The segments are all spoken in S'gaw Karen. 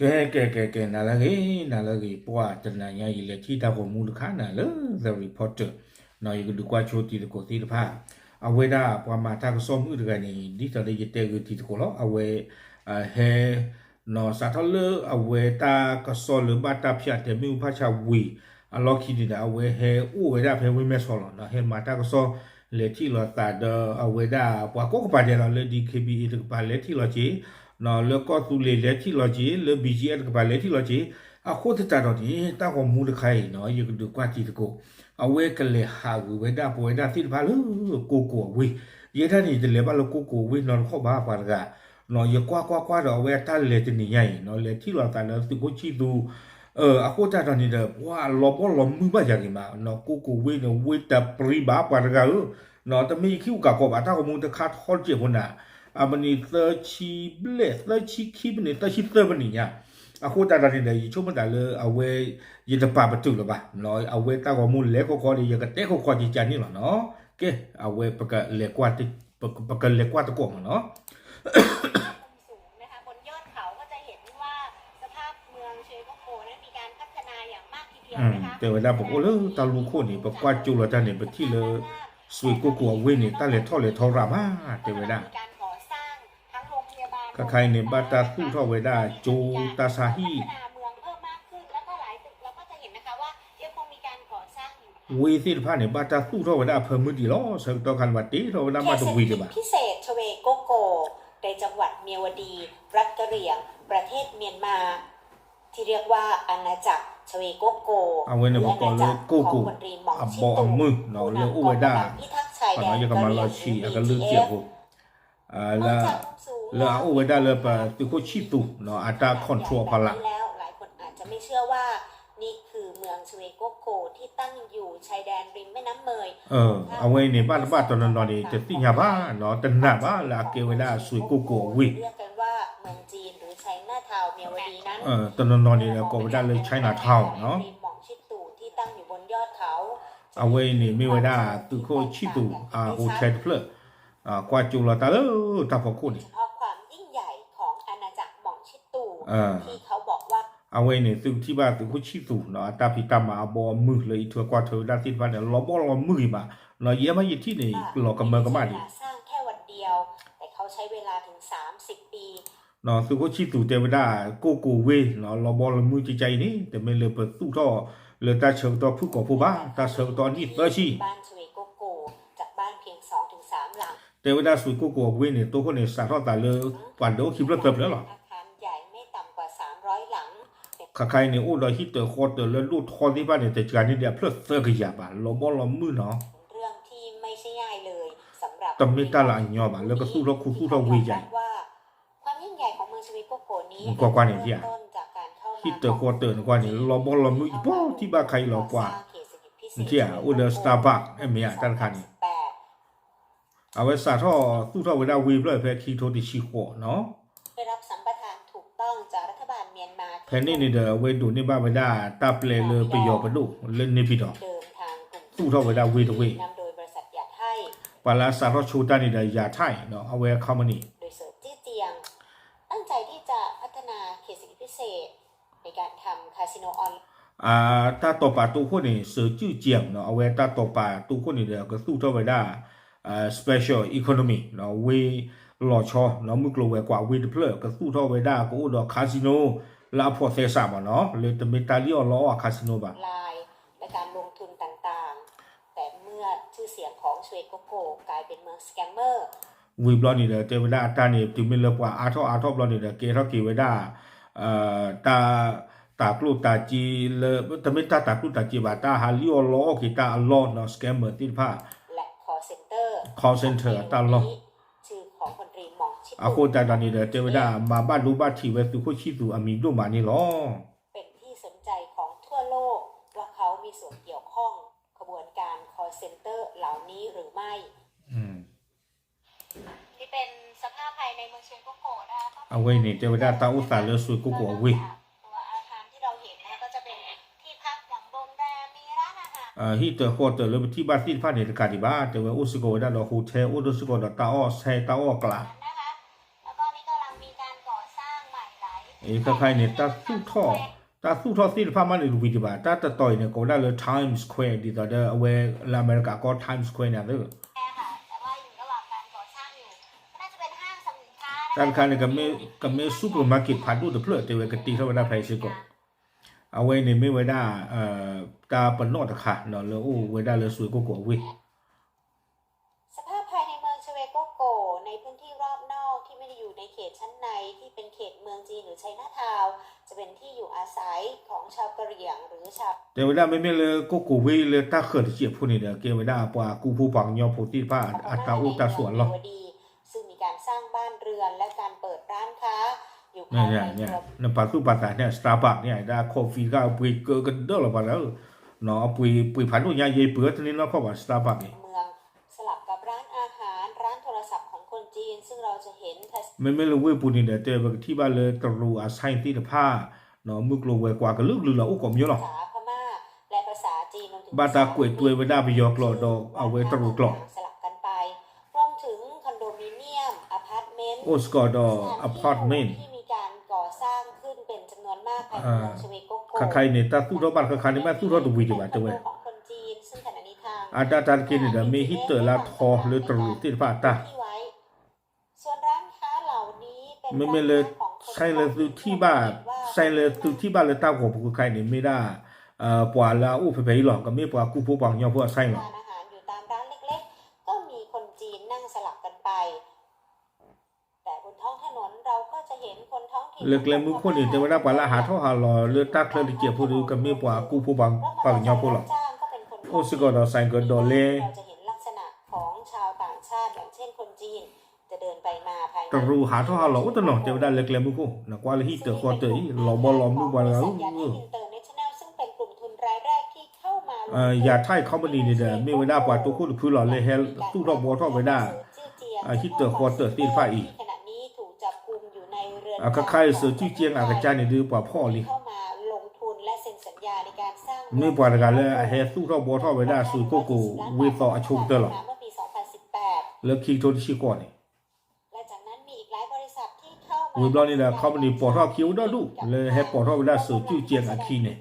ကဲ ကဲ ကဲ ကဲ နၤလၢအဂ့ၤ နၤလၢအဂ့ၤ ပှၤတနၤညါအံၤ လဲၤထံၣ်တၢ်ဂီၤမူတခါနၤလၢ The Reporter နီၤ ယကဒုးကွၢ်ဆိတံၤသကိးသ့ၣ်တဖၣ် အဝဲဒၣ်ပှၤမၤတၢ်ကစီၣ်မုၣ်တဂၤန့ၣ် ဒ်သိးလၢယတဲဂ့ၤတံၤသကိးလီၤ အဝဲ ဟဲ နီၤ စးထီၣ်လၢအဝဲတၢ်ကစီၣ်လၢဘၣ်တၢ်ဖၠးတဲာ်မ့ၣ်အူဖၣ်ဆါဝံၤ အလီၢ်ခံန့ၣ်ဒီး အဝဲဟဲအိၣ်ဝဲဒၣ်ဖဲဝ့ၢ်မဲၢ်ဆီးလီၤနီၤ ဟဲမၤတၢ်ကစီၣ် လဲၤထံၣ်လိာ်သးဒီးအဝဲဒၣ်ပှၤကိးကပၤဒဲးလီၤ လၢ ဒီး ခ့ဘံၣ်အ့ တကပၤလဲၤထံၣ်လီၤက့ၤ နီၤ လၢကီၢ်သူလ့ၤလဲၤထံၣ်လီၤက့ၤ လၢ ဘံၣ်ကၠံအ့ တကပၤလဲၤထံၣ်လီၤက့ၤ အဃိသတးဒီးန့ၣ် တၢ်ဂီၤမူတခါအံၤနီၤ ယကဒုးကွၢ်တံၤသကိး အဝဲကလဲၤဟးဂုာ်ဝဲဒၣ်ပဝဲဒၣ်သ့ၣ်တဖၣ်လၢကိၢ်ကိၢ်အဝ့ၢ် ယဲဒၣ်န့ၣ် ယတလဲၤဘၣ်လၢကိၢ်ကိၢ်အဝ့ၢ်နီတခီၣ်ဘၣ်ပှၤတဂၤ နီၤ ယကွၢ်ကွၢ်ကွၢ်ဒီးအဝဲအတၢ်လဲၤတနံၤညါအံၤနီၤ လဲၤထံၣ်လိာ်သးလၢသုးခိၣ်ဆံၣ်သူ အဃိသတးဒီးန့ၣ်ဒီး ပှၤလီၤဘီလီၤမုၢ်ဘၣ်ယၤဂ့ၤမး နီၤ ကိၢ်ကိၢ်ဝ့ၢ်န့ၣ် ဝ့ၢ်တပျံၤဘၣ်ပှၤတဂၤဧၢ နီၤ တမ့ၢ်ယခံအိၣ်ကးကီးဘၣ် တၢ်ဂီၤမူတခါထီတစဲးဖိနၤ အမနံၤသၢဆံဘျဲၣ် သၢဆံခံမနံၤ သၢဆံသၢမနံၤညါ အဃိသတးဒီးန့ၣ်ဒီး ယဆိကမိၣ်သးလၢအဝဲ ယတပာ်ပတုာ်လၢၤဘၣ် အဝဲတၢ်ဂီၤမူလဲၤခီခီဒီး ယကတဲခီခီကကန့ၣ်လီၤနီၤ ကဲ အဝဲ ပကလဲၤကွၢ်သကိးမးနီၤ တဲဝဲဒၣ်ပကအိၣ်လၢတၢ်လူၢ်ခိၣ်န့ၣ် ပကွၢ်ကၠိလီၤတၢ်န့ၣ် ပထံၣ်လၢ စွ့ၣ်ကိၢ်ကိၢ်အဝ့ၢ်န့ၣ် တၢ်လဲၤထီၣ်လဲၤထီရၣ်မး တဲဝဲဒၣ် ခါခါအံၤန့ၣ် ဘၣ်တၢ်သူၣ်ထီၣ်ဝဲဒၣ် ကၠိတၢ်ဆါဟံၣ် ဝ့ၢ်သ့ၣ်တဖၣ်န့ၣ် ဘၣ်တၢ်သူၣ်ထီၣ်ဝဲဒၣ်အဖၢမုၢ်ဒံးလီၤ ဆၢကတီၢ်ခါန့ၣ် ပှၤတ့ထီၣ်ဝဲဒၣ်မးတဝံၤဒံးဘၣ် ที่เรียกว่าอาณาจักรชเวก๊กโก အဝဲန့ၣ်ပကိးလၢကိၢ်ကိᢢ်အဘီအမုၢ်နီၤ လၢအိၣ်ဝဲဒၣ် ယကမၤလီၤဆံးအကလုၢ်စဲးဖိ လၢအအိၣ်ဝဲဒၣ်လၢပသုးခိၣ်ဆံၣ်သူးနီၤ အတၢ် control အဖီလာ် အဝဲန့ၣ် ဘၣ်တဘၣ်တနီၤနီၤန့ၣ် တသ့ၣ်ညါဘၣ်နီၤ တနၤနီၤန့ၣ် တသ့ၣ်ညါဘၣ်နီၤ တနာ်ဘၣ်လၢအကဲဝဲဒၣ်စွ့ၣ်ကိၢ်ကိၢ်အဝ့ၢ် တနီၤနီၤန့ၣ်ဒီးကိးဝဲဒၣ်လၢ Chinatown နီၤ အဝဲအံၤန့ၣ်မ့ၢ်ဝဲဒၣ်သုးခိၣ်ဆံၣ်သူးအ hotel တဖျၢၣ် ကွၢ်ကၠိလီၤတၢ်လၢတၢ်ဖီခိၣ်န့ၣ် အဝဲအံၤန့ၣ် သုကထံၣ်ဘၣ်သုးခိၣ်ဆံၣ်သူးနီၤ အတၢ်ဖံးတၢ်မၤအဘီအမုၢ်လၢအံးထွဲကွၢ်ထွဲဝဲဒၣ်သ့ၣ်တဖၣ်န့ၣ် လီၤဘီလီၤမုၢ်ဂ့ၤမးနီၤ ယဲမ့ၢ်ယထံၣ်န့ၣ် လီၤကမၢကမၣ်ဒံး သုးခိၣ်ဆံၣ်သူးတဲဝဲဒၣ် ကိၢ်ကိၢ်ဝ့ၢ်နီၤ လီၤဘီလီၤမုၢ်ကကါအံၤန့ၣ် တမ့ၢ်လၢပသူၣ်ထီၣ်လၢတၢ်ဆၢကတီၢ်ဖုၣ်ကိာ်ဖိဘၣ် တၢ်ဆၢကတီၢ်အနံၣ်သၢဆံ တဲဝဲဒၣ်စွ့ၣ်ကိၢ်ကိၢ်အဝ့ၢ်န့ၣ် တိခိၣ်န့ၣ် စးထီၣ်သးလၢ ပှၤဒၢးအိၣ်ခံဖျၢၣ်သၢဖျၢၣ်လီၤ. ခါခါအံၤန့ၣ် အိၣ်ဒီးဟံၣ်တၢးဃီတၢးလၢဒိၣ်ထီသ့ၣ်တဖၣ်န့ၣ် တစှၤန့ၢ်ဒံးအဖျၢၣ်သၢကယၤဘၣ် လီၤဘီလီၤမုၢ်နီၤ တမ့ၢ်တၢ်လၢအညီဘၣ် လၢကသူၣ်ထီၣ်ခူသူၣ်ထီၣ်ဝ့ၢ်ယါအံၤ နကွၢ်ကွၢ်န့ၣ် ဟံၣ်တၢးဃီတၢးနကွၢ်န့ၣ် လီၤဘီလီၤမုၢ်ယပှၤထံၣ်ဘၣ်ခါအံၤလီၤပှၤ နထံၣ်ဧါ အိၣ်လၢ Starbucks အမ့ၢ်ဧါ တၢ်တခါန့ၣ် အဝဲစးထီၣ်သူၣ်ထီၣ်ဝဲဒၣ်ဝ့ၢ်ဖျၢၣ်ဖဲခံကထိတဆံဃိးနီၤ ဖဲန့ၣ်န့ၣ်ဒီး အဝဲဒိးန့ၢ်ဘၣ်ဝဲဒၣ်တၢ်ပျဲလၢပယီၤပဒိၣ်လၢန့ၣ်ဖံးဒီး သူၣ်ထီၣ်ဝဲဒၣ်ဝ့ၢ်တဝ့ၢ် ပှၤလၢအစးထီၣ်ဆိတၢ်န့ၣ်ဒီးယၤထၣ်နီၤ အဝဲ company တၢ်တိာ်ပာ်တိခိၣ်န့ၣ် စၢၤစုၣ်ကၠံနီၤ အဝဲတၢ်တိာ်ပာ်တိခိၣ်န့ၣ်ဒီး ကသူၣ်ထီၣ်ဝဲဒၣ် special economy နီၤ ဝ့ၢ်လီၤဆီနီၤ မုၢ်ကျိၤဝဲၤကွာ်ဝ့ၢ်တဖျၢၣ် ကသူၣ်ထီၣ်ဝဲဒၣ်ကအိၣ်ဒီး casino လၢအဖိးသဲစးမးနီၤ လၢတမ့ၢ်တၢ်လံၣ်အီၣ်လီအီၣ်အ casino ဘၣ် ဝံၤဘျီန့ၣ်ဒီး တဲဝဲဒၣ်အတၢ်န့ၣ် တုၤမ့ၢ်လၢပှၤအါထီၣ်အါထီၣ်ဘျီန့ၣ်ဒီး ကဲထီၣ်က့ၤဝဲဒၣ် တၢ် တၢ်ကျိၣ်တၢ်စ့လၢ တမ့ၢ်တၢ်တၢ်ကျိၣ်တၢ်စ့ဘၣ် တၢ်ဟးလံၣ်အီၣ်လီအီၣ်က့ၤတၢ်အလီၢ်နီၤ scammer သ့ၣ်တဖၣ် call center အတၢ်လီၢ် အဃိသတးဒီးန့ၣ်ဒီး တဲဝဲဒၣ် မၤဘၣ်ဒိဘၣ်ထံးဝဲသုးခိၣ်ဆံၣ်သူးအမံၤဒိၣ်မးန့ၣ်လီၤ. အဝဲအံၤန့ၣ် တဲဝဲဒၣ်တၢ်အိၣ်သးလၢစွ့ၣ်ကိၢ်ကိၢ်အဝ့ၢ် ဟံၣ်တၢးဃီတၢးလၢပထံၣ်ဘၣ်သ့ၣ်တဖၣ်န့ၣ် တကးဒံးဘၣ် တဲဝဲအိၣ်စ့ၢ်ကီးဝဲဒၣ်ဒီး hotel အိၣ်ဒီးစ့ၢ်ကီးဒီးတၢ်အီၣ်ဆဲးတၢ်အီၣ်အကျး နထံၣ်ဧါ အံၤခါခါအံၤန့ၣ် တၢ်သူၣ်ထီၣ်သ့ၣ်တဖၣ်မးန့ၣ်တဝံၤဒံးဘၣ်, တၢ်တတီၤအံၤန့ၣ် ကိးဝဲဒၣ်လၢ Times Square ဒ်သိးဒီးအဝဲလၢအမဲရကၤကီၢ် Times Square န့ၣ်သ့ၣ် တၢ်တခါန့ၣ် ကမ့ၢ် supermarket ဖးဒိၣ်တဖျၢၣ်တဲဝဲကတ့ထီၣ်ဝဲဒၣ်ဖဲအံၤစ့ၢ်ကီး, အဝဲန့ၣ်မ့ၢ်ဝဲဒၣ် တၢ်ပနီၣ်တခါလၢအိၣ်ဝဲဒၣ်လၢစွ့ကိၣ်ကိၤအဝ့ၢ် สภาพภายในเมืองชเวโกโกในพื้นที่รอบนอกที่ไม่ได้อยู่ในเขตชั้นในที่เป็นเขตเมืองจีนหรือไชน่าทาวน์ จะเป็นที่อยู่อาศัยของชาวกะเหรี่ยงหรือชาว တဲဝဲဒၣ်မ့မ့ၢ်လၢကိၣ်ကိၤဝ့ၢ်လၢတၢ်ဃၢၤတစဲးဖိန့ၣ်ဒီး ကဲဝဲဒᣣ်ပှၤကူဖိပှၤကညီဖိသ့ၣ်တဖၣ်အတၢ်အိၣ်တၢ်ဆိးအလီၢ် ซึ่งมีการสร้างบ้านเรือนและการเปิดร้านค้าอยู่ภายในตัว နပာ်သူၣ်ပာ်သးန့ၣ် Starbucks န့ၣ် ဒၣ် coffee တခါအပှ့ၤကၢကဒၢလီၤပှၤလၢ ပှ့ၤဖးဒိၣ်ညါယဲပှ့ၤဝဲတန့ၢ်နီတခီၣ်ဘၣ် Starbucks န့ၣ် เมือง สลับกับร้านอาหาร ร้านโทรศัพท์ของคนจีน ซึ่งเราจะเห็น မ့မ့ၢ်လၢဝ့ၢ်ပူၤန့ၣ်ဒီး တဲဝဲပကထံၣ်ဘၣ်လၢတရူးအ sign သ့ၣ်တဖၣ် မုၢ်ကျိၤဝဲၤကွာ်ကလုာ်ကလုာ်လီၤ အိၣ်ကိးမံၤလီၤ ภาษาพม่าและภาษาจีนรวมถึง ဘၣ်တၢ်ကွဲးတွဲဝဲဒၣ်ပယီၤကျိာ်ဒီးအဝဲတရူးကျိာ် ภาษาต่างๆ สลับกันไป รวมถึงคอนโดมิเนียม อพาร์ตเมนต์ အိၣ်စ့ၢ်ကီးဒီး apartment ที่มีการก่อสร้างขึ้นเป็นจำนวนมากภายในเมืองชเวโกโก ခါခါအံၤန့ၣ် တၢ်သူၣ်ထီၣ်ဘၣ်တခါခါန့ၣ် ဘၣ်သူၣ်ထီၣ်တဝံၤဒံးဘၣ်တဲဝဲ အတၢ်တၢ်တက့ၢ်န့ၣ်ဒီး မ့ၢ်ဟံၣ်တၢၤလၢအထီလၢတရူးသ့ၣ်တဖၣ်အတၢ် မ့မ့ၢ်လၢ sign လၢသုထံၣ်ဘၣ် sign လၢသုထံၣ်ဘၣ်လၢတၢ်ဂီၤပူၤခါအံၤန့ၣ် မ့ၢ်ဒၣ် ပှၤလၢအအိၣ်ဖဲဖဲအံၤလီၤ ကမ့ၢ်ပှၤကူဖိပှၤကညီဖိအ sign လီၤ လၢကျဲမုၢ်ခိၣ်န့ၣ် တဲဝဲဒၣ်ပှၤလၢအဟးထီၣ်ဟးလီၤလၢတၢ်ချၢတစဲးဖိဒီး ကမ့ၢ်ပှၤကူဖိပှၤကညီဖိလီၤ. အိၣ်စ့ၢ်ကီးဒီး ဆိုင်ကယ် ဒိးလဲ တရူးဟးထီၣ်ဟးလီၤအိၣ်တနီၤ တဲဝဲဒၣ်လၢကျဲမုၢ်ခိၣ် နကွၢ်လၢဟံၣ်တၢၤဃီတၢၤအံၤ လီၤဘီလီၤမုၢ်ပှၤတဂၤဧၢ ယၤထၣ်အံၤ company န့ၣ်ဒီး မ့ၢ်ဝဲဒၣ်ပှၤတိခိၣ်တဖုလီၤ လၢဟဲသူၣ်ထီၣ်ဘှီထီၣ်ဝဲဒၣ် ဟံၣ်တၢၤဃီတၢၤသ့ၣ်တဖၣ်အံၤ အခါခါအံၤ စၢၤစုၣ်ကဲအကစၢ်န့ၣ်ဒုးပှၤဖီၣ်အီၤလံ မ့ၢ်ပှၤတဂၤလၢအဟဲသူၣ်ထီၣ်ဘှီထီၣ်ဝဲဒၣ် စွ့ကိၣ်ကိၤဝ့ၢ်သီအဆိကတၢၢ်လီၤ. လၢခံကထိတဆံဃိးန့ၣ် ဝံၤဘျီန့ၣ်ဒီး company ပိာ်ထီၣ်ခံအိၣ်ဒီဒူၣ် လၢဟဲပိာ်ထီၣ်ဝဲဒၣ် စၢၤစုၣ်ကဲအခံန့ၣ်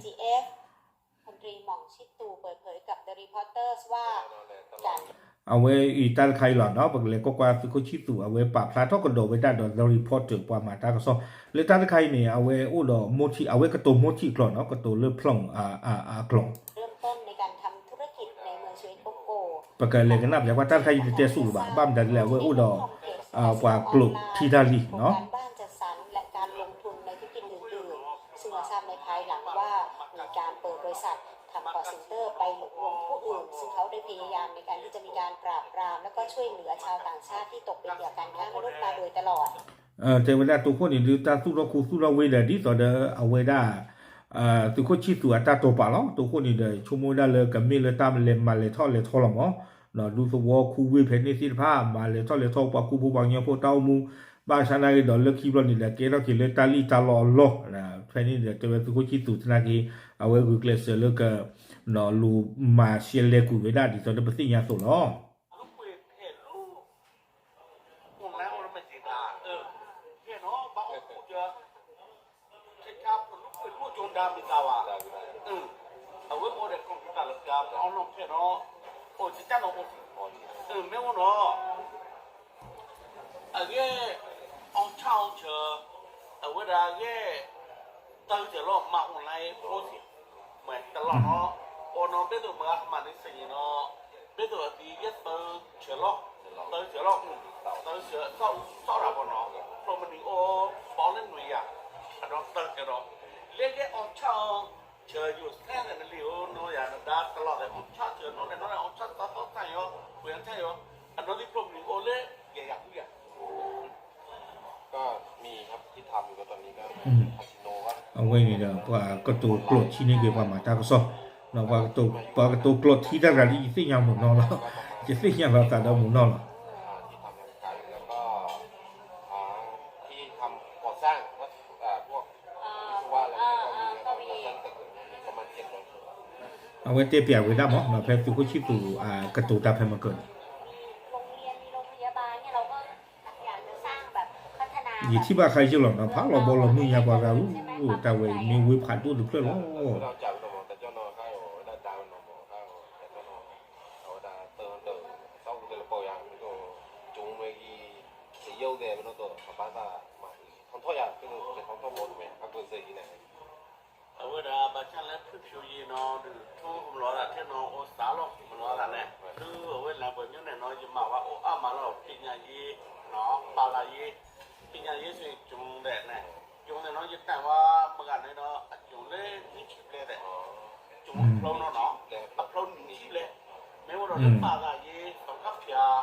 အဝဲအံၤတၢ်တခါအံၤလီၤနီၤ ပကလဲၤကွၢ်ကွၢ်သုးခိၣ်ဆံၣ်သူး အဝဲပာ်ဖျါထီၣ်ကဒီးဝဲဒၣ်ဒီး the reporter ပှၤမၤတၢ်ကစီၣ် လၢတၢ်တခါအံၤန့ၣ် အဝဲအိၣ်ဒီးမိၢ်ထံး အဝဲကတိၤမိၢ်ထံးအကျိာ်နီၤ ကတိၤလၢ ဖျိၣ် အကျိာ် ပကလဲၤကနၣ်ပျဲကွၢ်တၢ်တခါအံၤတတဲဆူၣ်လၢၤဘၣ် ဘၣ်မတၤဒ်လဲၣ် အဝဲအိၣ်ဒီး ပှၤကျိာ်ထံတၢ်လံနီၤ ซึ่งเราทราบในภายหลังว่ามีการเปิดบริษัททำ call center ไปหลอกลวงผู้อื่น ซึ่งเขาได้พยายามในการที่จะมีการปราบปรามแล้วก็ช่วยเหลือชาวต่างชาติที่ตกเป็นเหยื่อการค้ามนุษย์มาโดยตลอด တဲဝဲဒၣ်တိခိၣ်န့ၣ်ဒုးတၢ်သူၣ်ထီၣ်ခူသူၣ်ထီၣ်ဝ့ၢ်ဒီး ဒ်သိးဒီးအဝဲဒၣ် သုးခိၣ်ဆံၣ်သူးအတၢ်တိာ်ပာ်လီၤ တိခိၣ်န့ၣ်ဒီး ဆိကမိၣ်ဝဲဒၣ်လၢကမ့ၢ်လၢတၢ်လဲၤမၤလဲၤထီၣ်လဲၤထီလီၤမး ဒူသဝီခူဝ့ၢ်ဖဲန့ၣ်သ့ၣ်တဖၣ် မၤလဲၤထီၣ်လဲၤထီပှၤကူဖိပှၤကညီဖိတၢ်အိၣ်မူ ဘၣ်ဆၣ်နာ်က့ဒီးလၢခံဘျီန့ၣ်ဒီး ကဲထီၣ်က့ၤလၢတၢ်လံၣ်တၢ်လီအလီၢ် ဖဲန့ၣ်ဒီးတဲဝဲသုးခိၣ်ဆံၣ်သူးသနာ်က့ အဝဲဂုာ်ကျဲးစၢးလၢက လူၤမၤရှဲလဲၤကွံာ်ဝဲဒၣ်ဒ်သိးဒီးပသ့ၣ်ညါအသိးလီၤ အဝဲအိၣ်ဒီး computer လၢကါ အီနီၢ်ဖဲနီၤ အိၣ်တကၢ်နီၤအိၣ် မ့ၢ်အိၣ်နီၤ အဂ့ၢ် အီၣ်ဆၣ်အီၣ်ဆၢ အဝဲဒၣ်ဂ့ၢ် တၢ်ဆၢလီၤ မၤ online အိၣ်စ့ၢ် မ့ၢ်တလီၢ်နီၤ အီၤနီၤ ဘ့ၣ်သိးမၤကမၣ်န့ၣ်စ့ၢ်ကီးနီၤ ဘ့ၣ်သိးအသံယဲၢ်တၢ်ဆၢလီၤ တၢ်ဆၢလီၤ တၢ်ဆၢ သီၣ်အူသီၣ်ရၤဘီနီၤ ဖျိမနုၤအိၣ် ဘီလၢနွံယၤ အဒီးတၢ်ဆၢဒီး လၢဂ့ၢ်အီၣ်ဆၣ်အီၣ်ဆၢ ယိၤသဲၣ်န့ၣ်နလံၤဧိၤ နီၢ်ယၤနဒါတလီၢ်သဲး အီၣ်ဆၣ်ဆၢနီၢ်လဲၣ်နီၢ်လဲၣ် အီၣ်ဆၣ်သီသီသၣ်ယီၤ ပှ့ၤအီၣ်ဆၣ်ယီၤ အနီၢ်သံဖျိမနုၤအိၣ်လၢ ယဲၢ်ယၤဃုယၤ အဝဲန့ၣ်ဒီး ပှၤကတိၤကျိာ်ထံန့ၢ်က့ၤပှၤမၤတၢ်ကစီၣ်, ဒီးပှၤကတိၤကျိာ်ထံတၢ်ဂၤဒ်ယသ့ၣ်ညါမုၢ်နီၢ်လီၤ, ယသ့ၣ်ညါလီၤသးဒီးမုၢ်နီၢ်လီၤ. အဝဲတဲပျးဝဲဒၣ်မး ဖဲသုးခိၣ်ဆံၣ်သူးကတိၤတၢ်ဖဲမကၢၢ်န့ၣ် ယထံၣ်ဘၣ်ခါယ့ၢ်လီၤနီၤ ဖးလီၤဘီလီၤမုၢ်ညါပှၤဂၤဧၢ, တၢ်ဝဲအံၤမ့ၢ်ဝ့ၢ်ဖးဒိၣ်တဖျၢၣ်လီၤ. အဝဲဒၣ်ဘၣ်ဆၣ်လၢဖုဖၠိယ့ၤနီၤ ဒုးထူကမလီၤသးထဲနီၤ အိၣ်စးလီၤ ကမလီၤသးန့ၣ် သုအဝဲလၢပှဲၤမၢန့ၣ်နီၤ ယမၤဝဲအိၣ်အါမးလီၤ ပညာရေးနီၤ ဘာသာရေး ပညာရေးဆိုရင် ကျွန်တဲ့နဲ့ ကျွန်တဲ့နော် ယတၢ်ဝါမဂၤန့ၣ်ဒီး အကျွန်လၢနွံဆံဘျဲၣ်တဲ့ ကျွန်အဖျိနီၤနီၤ အဖျိနွံဆံဘျဲၣ် မ့ၢ်ဝဲဒီးလၢ ဘာသာရေး သင်္ခါဖျား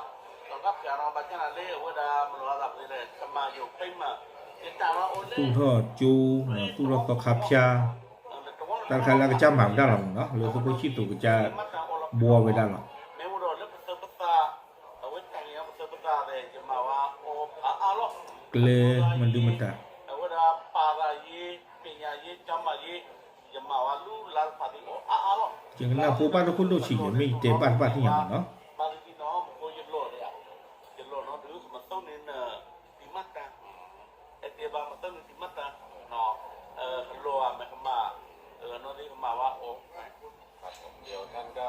သင်္ခါဖျားနီၤ ဘၣ်ဆၣ်နၤလၢအဝဲဒၣ် မလီၤသးပှဲၤလဲၣ် တမၤယိာ်ပိမး ယတၢ်ဝါအိၣ်လၢ သူၣ်ထီၣ်ကၠိ သူၣ်ထီၣ်သီခါဖၠါ တၢ်တခါလၢအကစၢ်မၤဝဲဒၣ်လီၤမးနီၤ လၢသုးခိၣ်ဆံၣ်သူးကစၢ်ဘှီဝဲဒၣ်လီၤ. မ့ၢ်ဝဲဒီးလၢပသၢပသး အဝဲတၢ်န့ၣ်ပသၢပသးသ့ၣ် ယမၤဝဲအိၣ်ဖးအါလီၤ ကျဲမဒုမတၤ အဝဲဒၣ် ဘာသာရေး ပညာရေး ကျန်းမာရေး ယမၤဝဲလူလါတဖၣ်သ့ၣ်အိၣ်အါအါလီၤ ယကနၢ်ဖိဘၣ်တခိၣ်ဒိၣ်ဆံးယမ့ၢ်ယတဲဘၣ်တဘၣ်သ့ၣ်ညါမးနီၤ မၤသးဒ်နီၤ မ့ၢ်ယလိာ်ဒီး ယလိာ်နီၤဒုး မသိန့ၣ်န ဒံးမးတၢ် အဲၣ်သ့ဘၣ်မသိန့ၣ်ဒံးမးတၢ် ဟလိာ်အမဲာ်ကမၣ် နီၤသ့ၣ်ကမၣ်ဝဲအိၣ် เดี๋ยวท่านก็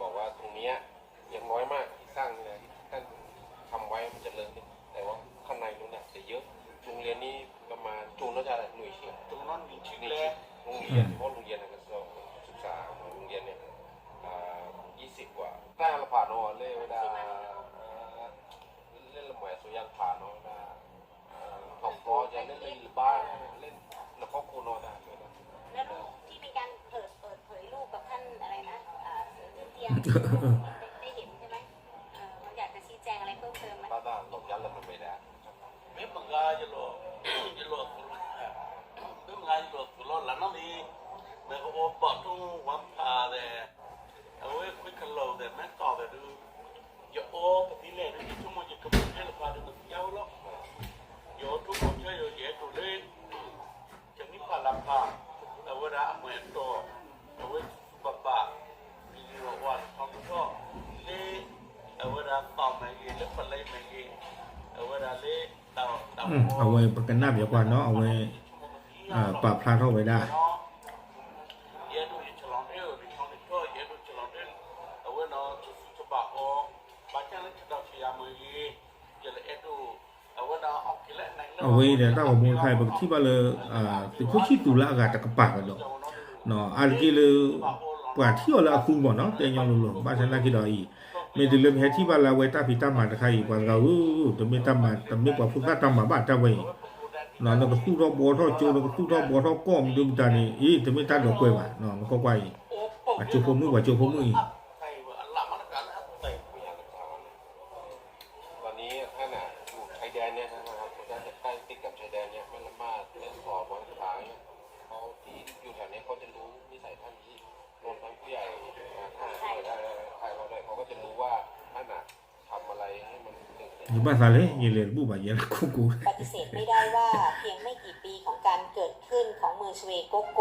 บอกว่าตรงเนี้ยยังน้อยมากที่สร้างนี่นะที่ท่านทำไว้มันจะเลิกเนี่ยแต่ว่าข้างในนู้นน่ะจะเยอะโรงเรียนนี้ประมาณจงน่าจะหน่วยเชียงจงน่าหน่วยเชียงแรกโรงเรียนเพราะโรงเรียนนะกระทรวงศึกษาของโรงเรียนเนี่ยอ่ายี่สิบกว่าได้ละผ่านนอนเลยเวลาเล่นละหมวยสุยังผ่านนอนนะ ของปอจะเล่นเล่นบ้านเล่นในครอบครัวนอนได้เลยนะแล้วรูปที่มีการเปิดเปิดเผยรูปกับท่านอะไรนะเอ่อเสือเตี้ยๆได้ได้เห็นใช่ไหมเอ่อมันอยากจะชี้แจงอะไรเพิ่มเติมไหมบ้านหลงยันเลยมันไม่ได้ မ့ၢ်မဂၤယလီၤ ယလီၤသူၣ်လီၤ မ့ၢ်မဂၤယလီၤသူၣ်လီၤလၢနီၢ်လံ မ့ၢ်ကအိၣ်ဘီၣ်ထူဝါဖးလဲၣ် အဝဲခွံကလီၤသဲး မ့ၢ်တီၢ်သဲးဒုး ယအိၣ်ပသံလဲၣ်ဒုး ယဆိကမိၣ်ယကမၤထဲလၢပှၤဒုး မသံယါဝဲလီၤ ယအိၣ်ထူၣ်ဖှိၣ်ချၢယိာ် ယအဲၣ်ဒိးလၢ ယမံဖးလၢ်ဖး အဝဲဒၣ်အမုၢ်အတီၢ် အဝဲဘၣ်ဘၣ် ယဂံၢ်ဝီဝါထီၣ်ထီၣ် လၢ အဝဲဒၣ်သီၣ်မ့ၢ်ဂ့ၤ လၢပလဲမ့ၢ်ဂ့ၤ အဝဲဒၣ်လၢ အဝဲပကနၣ်ပၠးကွၢ်နီၤ အဝဲ ပာ်ဖျါထီၣ်ဝဲဒၣ် ယအဲၣ်ဒိးယဆလီၤဒ့ ယဆလီၤဒ့ အဝဲနီၤ ဆူၣ်ဆူၣ်ဆဘၣ်အီၤ ဘၣ်ဆၣ်လၢဆဒိၣ်ဆယၤမ့ၢ်ဂ့ၤ ယလၢအဲၣ်ဒိး အဝဲနီၤ အဝဲအံၤဒီးတၢ်ဂီၤမူတခါအံၤ ပကထံၣ်ဘၣ်လၢ သုးခိၣ်ဆံၣ်သူးလၢအဂၤတကပၤကဒီး အါတက့ၢ်လၢ ပှၤထံၣ်အီၤလၢအသူမ့ၢ်နီၤ တဲညီလိၤလိၤ ဘၣ်ဆၣ်သနာ်က့ဒီးအံၤ မ့ၢ်တုၤလၢပဟဲထံၣ်ဘၣ်လၢအဝဲတၢ်ဖံးတၢ်မၤတခါအံၤ ပှၤတဂၤဧၢ တမ့ၢ်တၢ်မၤ တမ့ၢ်ပှၤဖိသၣ်တၢ်မၤဘၣ်တၢ်ဝဲအံၤ နကသူၣ်ထီၣ်ဘှီထီၣ်ကၠိ နကသူၣ်ထီၣ်ဘှီထီၣ်ကီၢ်မနုၤမတၤန့ၣ် အ့ တမ့ၢ်တၢ်ဒိးကွဲးဘၣ် နကွၢ်ကွၢ်အံၤ ပှၤကၠိဖိမုၣ် ပှၤကၠိဖိမုၣ်အံၤ ตอนนี้ท่านน่ะอยู่ชายแดนเนี่ยนะครับผมจะใกล้ติดกับชายแดนเนี่ยแม่ละมาดแม่สอดวังผาเนี่ยเขาที่อยู่แถวเนี้เขาจะรู้นิสัยท่านที่รวมทั้งผู้ใหญ่อ่าทหารอะไรอะไรเขาก็จะรู้ว่าท่านน่ะทำอะไรให้มันเกิดขึ้น ယဘၣ်သးလဲၣ် ယလဲၤတဘူၣ်ဘၣ် ယဲလၢခိၣ်ကိ ปฏิเสธไม่ได้ว่าเพียงไม่กี่ปีของการเกิดขึ้นของเมืองชเวโกโก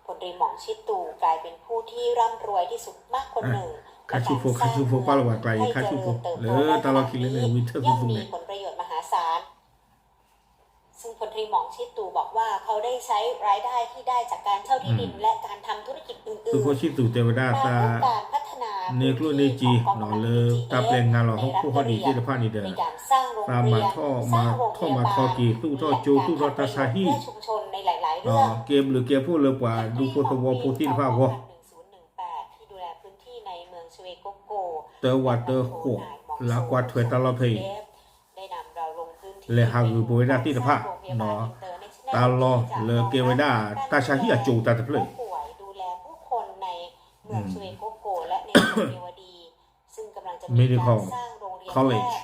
พลตรีหม่องชิดตู่กลายเป็นผู้ที่ร่ำรวยที่สุดมากคนหนึ่ง ခါဆူဖိ ခါဆူဖိ ပာ်လီၤဝဲကျါအံၤ ခါဆူဖိ လၢတၢ်လီၢ်ခံလၢန့ၣ် ဝံထၢၣ်သူသူန့ၣ် ซึ่งพลตรีหม่องชิดตู่บอกว่าเขาได้ใช้รายได้ที่ได้จากการเช่าที่ดินและการทำธุรกิจอื่นๆ သုးခိၣ်ဆံၣ်သူးတဲဝဲဒၣ်တၢ် န့ၢ်ကျိၣ်န့ၢ်စ့ လၢတၢ်ပျဲနါလီၤဟီၣ်ခိၣ်ဟီၣ်ဒံးသ့ၣ်တဖၣ်န့ၣ်ဒီး သးမၤထီၣ်မၤထီၣ်မၤထီက့ၤ သူၣ်ထီၣ်ကၠိ သူၣ်ထီၣ်တၢ်ဆါဟံၣ် ကဲဘျုးကဲဖှိၣ်လၢပှၤဒူဖိသဝီဖိသ့ၣ်တဖၣ်အဂီၢ် တဝးတဃိး လၢကွၢ်ထွဲတၢ်လီၢ်ဖဲအံၤ လဲၤဟးဂူာ်ပဝဲဒၣ်သ့ၣ်တဖၣ် တၢ်လီၢ်လၢကဲဝဲဒၣ်တၢ်ဆါဟံၣ်အကၠိတၢ်တဖျၢၣ်အံၤ Medical College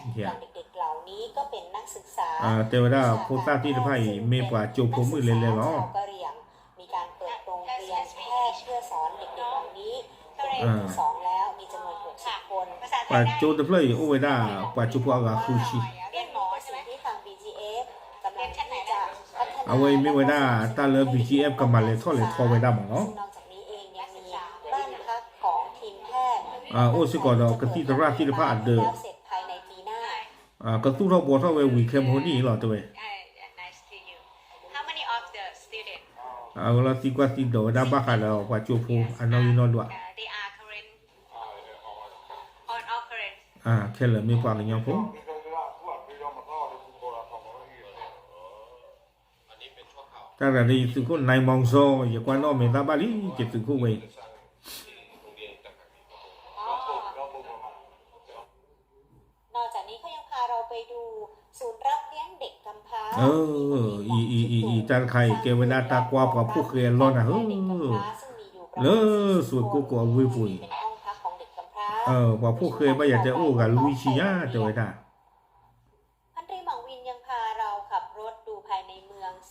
တဲဝဲဒၣ်ဖိသၣ်သ့ၣ်တဖၣ်အံၤ မ့ၢ်ပှၤကၠိဖိမုၣ်လဲၤလဲၤလီၤ ပှၤကၠိတဖျၢၣ်အံၤ အိၣ်ဝဲဒၣ် ပှၤကၠိဖိအဂၤဃုဆံ အဝဲအံၤမ့ၢ်ဝဲဒၣ်တၢ်လၢ ဘီၣ်ကၠီၣ်အ့ၣ် ကမၤလဲၤထီၣ်လဲၤထီဝဲဒၣ်မ့ၢ်နီၤ အိၣ်စ့ၢ်ကီးဒီးကသံၣ်သရၣ်သ့ၣ်တဖၣ်အဒၢး ကသူၣ်ထီၣ်ဘှီထီၣ်ဝဲဝံၤခဲမဟိနံၣ်အံၤလီၤ တဲဝဲ. အဝဲလီၤသံကွၢ်သံဒိးဝဲဒၣ်ဘၣ်ဃးဒီးပှၤကၠိဖိအနီၣ်ဂံၢ်နီၣ်ဒွး ခဲလၢာ်မ့ၢ်ပှၤကညီဖိ တၢ်ရၤဒီးယသုးခိၣ်နံၤမီၤစီၤ ယကွၢ်နီၣ်မဲာ်သၣ်ဘၣ်လံ ယသုးခိၣ်ဝဲအံၤ အံၤ အံၤ အံၤ တၢ်တခါအံၤ ကဲဝဲဒၣ်တၢ်ကွၢ်ပှၤဖိၣ်ဃဲအလီၢ်နၤဧၢ, လၢစွ့ၢ်ကိၣ်ကိၣ်အဝ့ၢ်ပူၤအံၤ, ပှၤဖိၣ်ဃဲဘၣ်ယၤတဲအိၣ်ဂၤလွံၢ်ဆံညါ တဲဝဲဒၣ်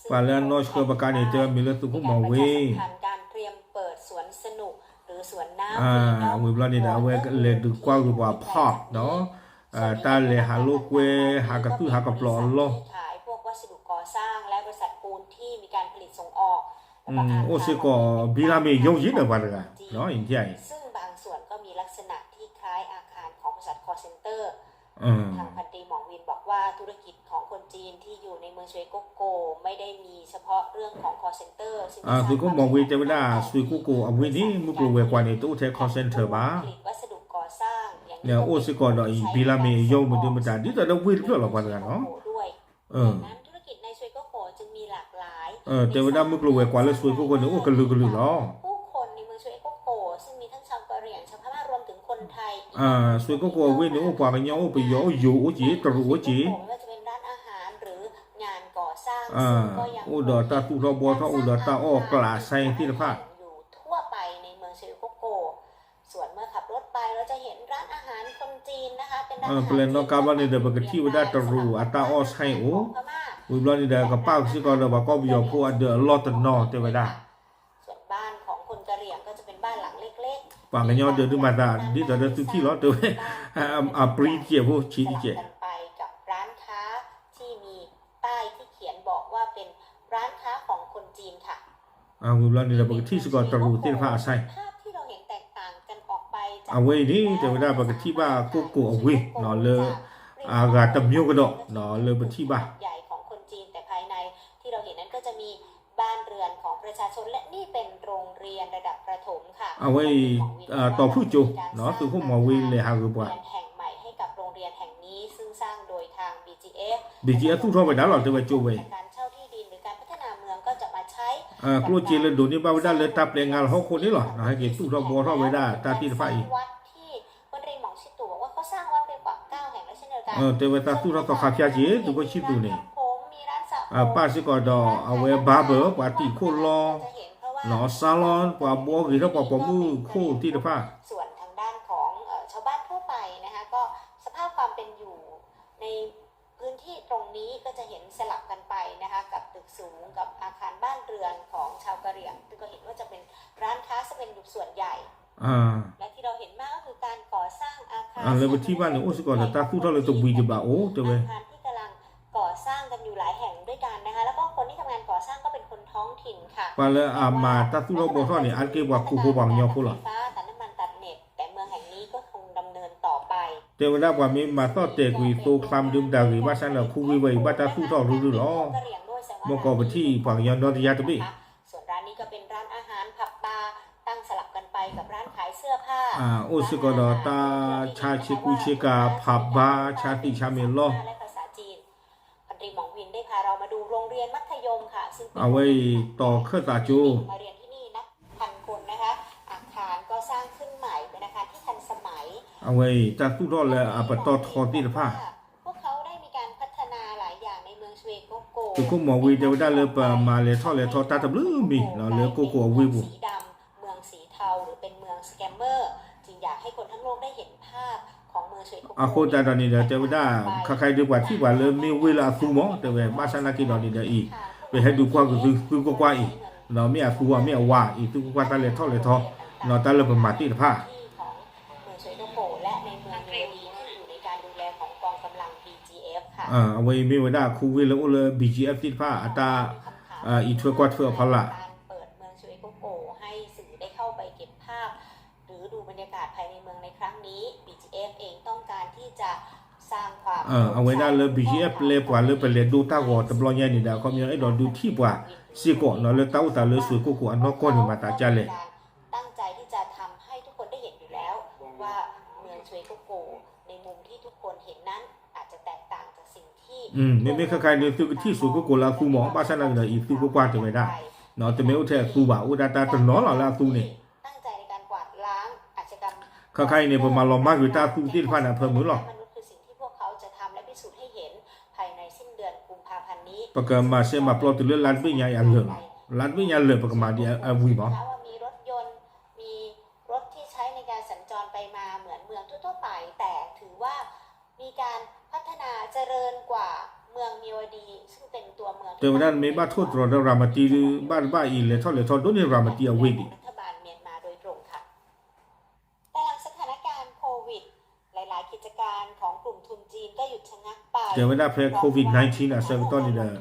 ပှၤလၢအနီၢ်ဆှၢပကါန့ၣ် တဲဝဲမ့ၢ်လၢသုးခိၣ်မီၤဝ့ ဝံၤဘျီန့ၣ်ဒီး အဝဲလဲၤဒုးကွၢ်ဂ့ၤပှၤဖီၣ်ဒီး တၢ်လဲၤဟးလိာ်ကွဲ ဟးကသူၣ်ဟးကပျီၤအလီၢ် အိၣ်စ့ၢ်ကီး ဘံလါမ့ၢ်ယိယ့ၢ်ဒီးပှၤတဂၤ အံၤ သုးခိၣ်မီၤဝ့တဲဝဲဒၣ် စွ့ၢ်ကိၣ်ကိၣ်အဝ့ၢ်န့ၣ် မုၢ်ကျိၤဝဲၤကွာ်န့ၣ် တအိၣ်ထဲ call center ဘၣ်, အိၣ်စ့ၢ်ကီးဒီးအံၤ ဘံလါမ့ၢ်အယိ မ့ၢ်ဒုးမတၤ ဒ်သိးဒီးဝ့ၢ်တဖျၢၣ်လီၤပှၤတဂၤနီၤ တဲဝဲဒၣ်မုၢ်ကျိၤဝဲၤကွာ်လၢစွ့ၢ်ကိၣ်ကိၣ်န့ၣ် အိၣ်ကလုာ်ကလုာ်လီၤ. စွ့ၢ်ကိၣ်ကိၣ်အဝ့ၢ်န့ၣ် အိၣ်ပှၤကညီ အိၣ်ပယီၤ အိၣ်ယိၤ အိၣ်က့ၤ တရူးအိၣ်က့ၤ အိၣ်ဒီးတၢ်သူၣ်ထီၣ်ဘှီထီၣ် အိၣ်ဒီးတၢ်အီၣ်ကျးအဆဲသ့ၣ်တဖၣ် ပလဲၤနီၣ်ကါဘျီန့ၣ်ဒီး ပကထံၣ်ဝဲဒၣ်တရူးအတၢ်အီၣ်ဆဲအိၣ်, ဝံၤဘျီန့ၣ်ဒီး ကပၣ်စ့ၢ်ကီးဒီးပှၤကီၢ်ပယီၤဖိအဒၢးအလီၢ်တနီၤ တဲဝဲဒၣ် ပှၤကညီဒၢးဒုးမၤသး ဒ်သိးဒီးသုထံၣ်လီၤ တဲဝဲ အပြံတကဲးဖိ ဆံးတကဲး ဝံၤဘျီန့ၣ်ဒီး ပကထံၣ်စ့ၢ်ကီးတရူးသ့ၣ်တဖၣ်အဆဲ အဝဲအံၤန့ၣ် တဲဝဲဒၣ် ပကထံၣ်ဘၣ်ကိၣ်ကိၣ်အဝ့ၢ် လၢ အဂၤတမံၤကဒီး လၢပထံၣ်ဘၣ် အဝဲအံၤ တီၤဖုၣ်ကၠိ သုးခိၣ်မီၤဝ့လဲၤဟးဂ့ၤပှၤ ဘံၣ်ကၠံအသူၣ်ထီၣ်ဝဲဒၣ်လီၤ တဲဝဲကၠိဝဲအံၤ ကျိၣ်စ့လၢဒိးန့ၢ်ဘၣ်ဝဲဒၣ်လၢတၢ်ပျဲငါလီၤဟီၣ်ခိၣ်န့ၣ်လီၤ ဟဲက့ၤသူၣ်ထီၣ်ဘှီထီၣ်ဝဲဒၣ်တၢ်သ့ၣ်တဖၣ်အံၤ တဲဝဲတၢ်သူၣ်ထီၣ်သီခါဖၠါက့ၤ သုးခိၣ်ဆံၣ်သူးန့ၣ် ပၣ်စ့ၢ်ကီးဒီးအဝဲ barber ပှၤတံာ်ခိၣ်လီ နီၢ် salon ပှၤဘှီဂ့ၤထီၣ်ပှၤပိာ်မုၣ်ခိၣ်သ့ၣ်တဖၣ် လၢပထံၣ်ဘၣ်န့ၣ် အိၣ်စ့ၢ်ကီးဒီးတၢ်သူၣ်ထီၣ်လၢတဝံၤတဘၣ်အိၣ် တဲဝဲ ပှၤလၢအမၤတၢ်သူၣ်ထီၣ်ဘှီထီၣ်န့ၣ် အါတက့ၢ်ပှၤခိၣ်ဖိပှၤကညီဖိလီၤ တဲဝဲဒၣ်ပှၤမ့ၢ်မၤသီၣ်တဲာ်ကွံာ်သိချါမဒုမတၤဂ့ၤ ဘၣ်ဆၣ်န့ၣ် ခူဝ့ၢ်ဝဲအံၤ ဘၣ်တၢ်သူၣ်ထီၣ်ရုၢ်ရုၢ်လီၤ မ့ၢ်ကီးပထံၣ်ပှၤကညီဒီတယါတဘ့ၣ် အိၣ်စ့ၢ်ကီးဒီးတၢ်ဆါဆ့ကူဆ့ကၤ ဖးဘါ ဆါသံးဆါမဲာ်လီၢ် အဝဲအံၤ တီၤခၢၣ်သးကၠိ အဝဲအံၤ တၢ်သူၣ်ထီၣ်လၢအပတီၢ်ထီသ့ၣ်တဖၣ် သုးခိၣ်မီၤဝ့တဲဝဲဒၣ်လၢပမၤလဲၤထီၣ်လဲၤထီတၢ်တဘျုးမံၤ လၢကိၣ်ကိၣ်အဝ့ၢ်ပူၤ အဃိသတးဒီးန့ၣ်ဒီး တဲဝဲဒၣ် ခါခါအံၤဒုးပှၤထံၣ်ပှၤလၢမ့ၢ်ဝ့ၢ်လၢအသူမး တဲဝဲ ဘၣ်ဆၣ်နာ်က့ဒီးန့ၣ်ဒီးအံၤ ပဟဲဒုးကွၢ်က့ၤသု သုကွၢ်ကွၢ်အံၤ မ့ၢ်အသူအီၤမ့ၢ်အဝါအံၤ သုကွၢ်ကွၢ်တၢ်လဲၤထီၣ်လဲၤထီ ဒီးတၢ်လၢပမၤသ့ၣ်တဖၣ် အဝဲအံၤမ့ၢ်ဝဲဒၣ်ခူဝ့ၢ်လၢအိၣ်လၢ ဘီၣ်ကၠံၣ်အက်ဖ် သ့ၣ်တဖၣ် အတၢ် အံးထွဲကွၢ်ထွဲအဖီလာ် เปิดเมืองชเวโกโกให้สื่อได้เข้าไปเก็บภาพหรือดูบรรยากาศภายในเมืองในครั้งนี้ บีจีเอฟเองต้องการที่จะสร้างความ အဝဲဒၣ်လၢ ဘီၣ်ကၠံၣ်အဲၣ် ပျဲပှၤလၢပလဲၤဒိတၢ်ဂီၤတဘျီညါန့ၣ်ဒီး အခီပညီအဲၣ်ဒိးဒုးထံၣ်ပှၤစ့ၢ်ကီးနီၤ လၢတၢ်အိၣ်သးလၢစွ့ၣ်ကိၣ်ကိၣ်အနီၢ်ကီၢ်န့ၣ်မၤသးဒ်လဲၣ်. မ့မ့ၢ်ခဲခါအံၤဒုး သုကထံၣ်စွ့ၣ်ကိၣ်ကိၣ်လၢအသူမး ဘၣ်ဆၣ်သနာ်က့ဒီးအံၤသုကထံၣ်စွ့ၣ်ကိၣ်ကိၣ်လၢအသူမး ဘၣ်ဆၣ်သနာ်က့ဒီးအံၤသူကွၢ်ကွၢ်တဲဝဲဒၣ်, တမ့ၢ်အိၣ်ထဲအသူဘၣ် အိၣ်ဒၣ်တၢ်တနီၤလီၤလၢအသူန့ၣ်. ခဲခါအံၤန့ၣ် ပမၤလီၤမၢ်ကွံာ်တၢ်သူသ့ၣ်တဖၣ်န့ၣ် အဖၢမုၢ်လီၤ. ပကမၤစဲမၤပျီတုၤလၢလါတဘ့ၣ်ညါအံၤအလၢာ်လီၤ. လါတဘ့ၣ်ညါလၢာ် ပကမၤဒ်အဝံၤမး. တဲဝဲဒၣ် နမ့ၢ်ဘၣ်ထိၣ်သတြီၤဒီးရၤမတံဒီး ဘၣ်တဘၣ်အံၤ လဲၤထီၣ်လဲၤထီၣ်ဒိၣ်န့ၢ်ရၤမတံအဝ့ၢ်ဒံး. တဲဝဲဒၣ်ဖဲ COVID nineteen အဆၢကတီၢ်န့ၣ်ဒီး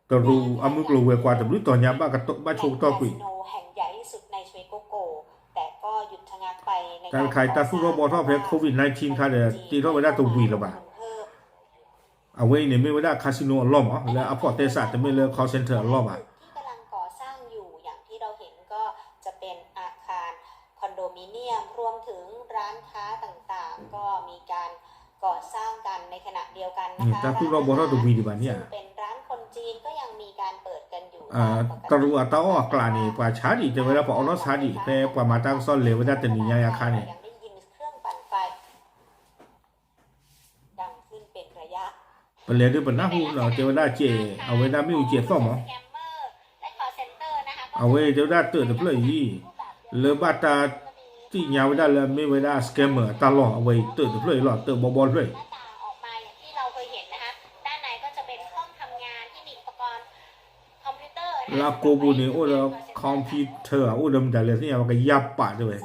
တရူးအမုၢ်ကျိၤဝဲၤကွာ်တဘျုးတီၤညါ ဘၣ်ဆိကတီၢ်ကွံာ် တၢ်တခါအံၤ တၢ်သူၣ်ထီၣ်ဘှီထီၣ်ဖဲ COVID nineteen ခါဒီး တ့ထီၣ်ဝဲဒၣ်တဝံၤလၢၤဘၣ်. အဝဲအံၤန့ၣ်မ့ၢ်ဝဲဒၣ် casino အလီၢ်မး လၢအဖီၣ်သဲစး တမ့ၢ်လၢ call center အလီၢ်ဘၣ်. တၢ်သူၣ်ထီၣ်ဘှီထီၣ်တဝံၤဒံးဘၣ်န့ၣ်ဧါ. တရူးအတၢ်အီၣ်အကျးန့ၣ် ပှၤဆါဒံး တဲဝဲဒၣ်ပှၤအီၣ်နီၢ်ဆါဒံး ဖဲပှၤမၤတၢ်ကစီၣ်လဲၤဝဲဒၣ်တနံၤညါအခါန့ၣ် ပလဲၤဒုးပနၢ်ဟူနီၤ တဲဝဲဒၣ်ကဲ အဝဲဒၣ်မ့ၣ်အူကဲသီၣ်မး. အဝဲအံၤတဲဝဲဒၣ်တၢးတဖျၢၣ်အံၤ လၢဘၣ်တၢ်သ့ၣ်ညါဝဲဒၣ်လၢအမ့ၢ်ဝဲဒၣ် scammer အတၢ်လီၢ် အဝဲအံၤတၢးတဖျၢၣ်အံၤလီၤ တၢးဘီဘီဖျၢၣ်အံၤ လၢအကိာ်ပူၤန့ၣ် အိၣ်ဒီး computer အိၣ်ဒီးမတၤလဲၣ်သ့ၣ်ညါဝဲ ကယၢ်ပာ်တဲဝဲ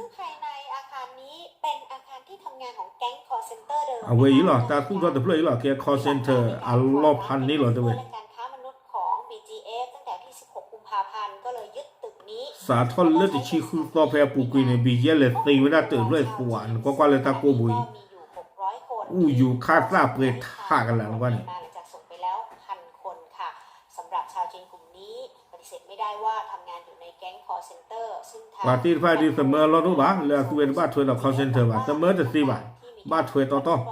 အဝဲအံၤလီၤ တၢ်သူၣ်ထီၣ်တဖျၢၣ်အံၤလီၤ ကဲ call center အလီၢ်ဖးန့ၣ်လီၤတဲဝဲ စးထီၣ်လၢတဆံဃုသီဖဲအပူၤကွံာ်န့ၣ် ဘံယဲၢ်လဲၤသ့ဝဲဒၣ်တၢးတဖျၢၣ်အံၤ နကွၢ်ကွၢ်လၢတၢ်ကိာ်ပူၤအံၤ အူယူၤခးသၣ်ပှဲၤထးကလၢာ်နကွၢ်န့ၣ် ပှၤသ့ၣ်တဖၣ်ဒုးသမၢအလီၢ်တအိၣ်ဘၣ် လၢအသူဝဲတဘၣ်ထွဲဒီး call center ဘၣ် သမၢတသ့ဘၣ် ဘၣ်ထွဲတီတီ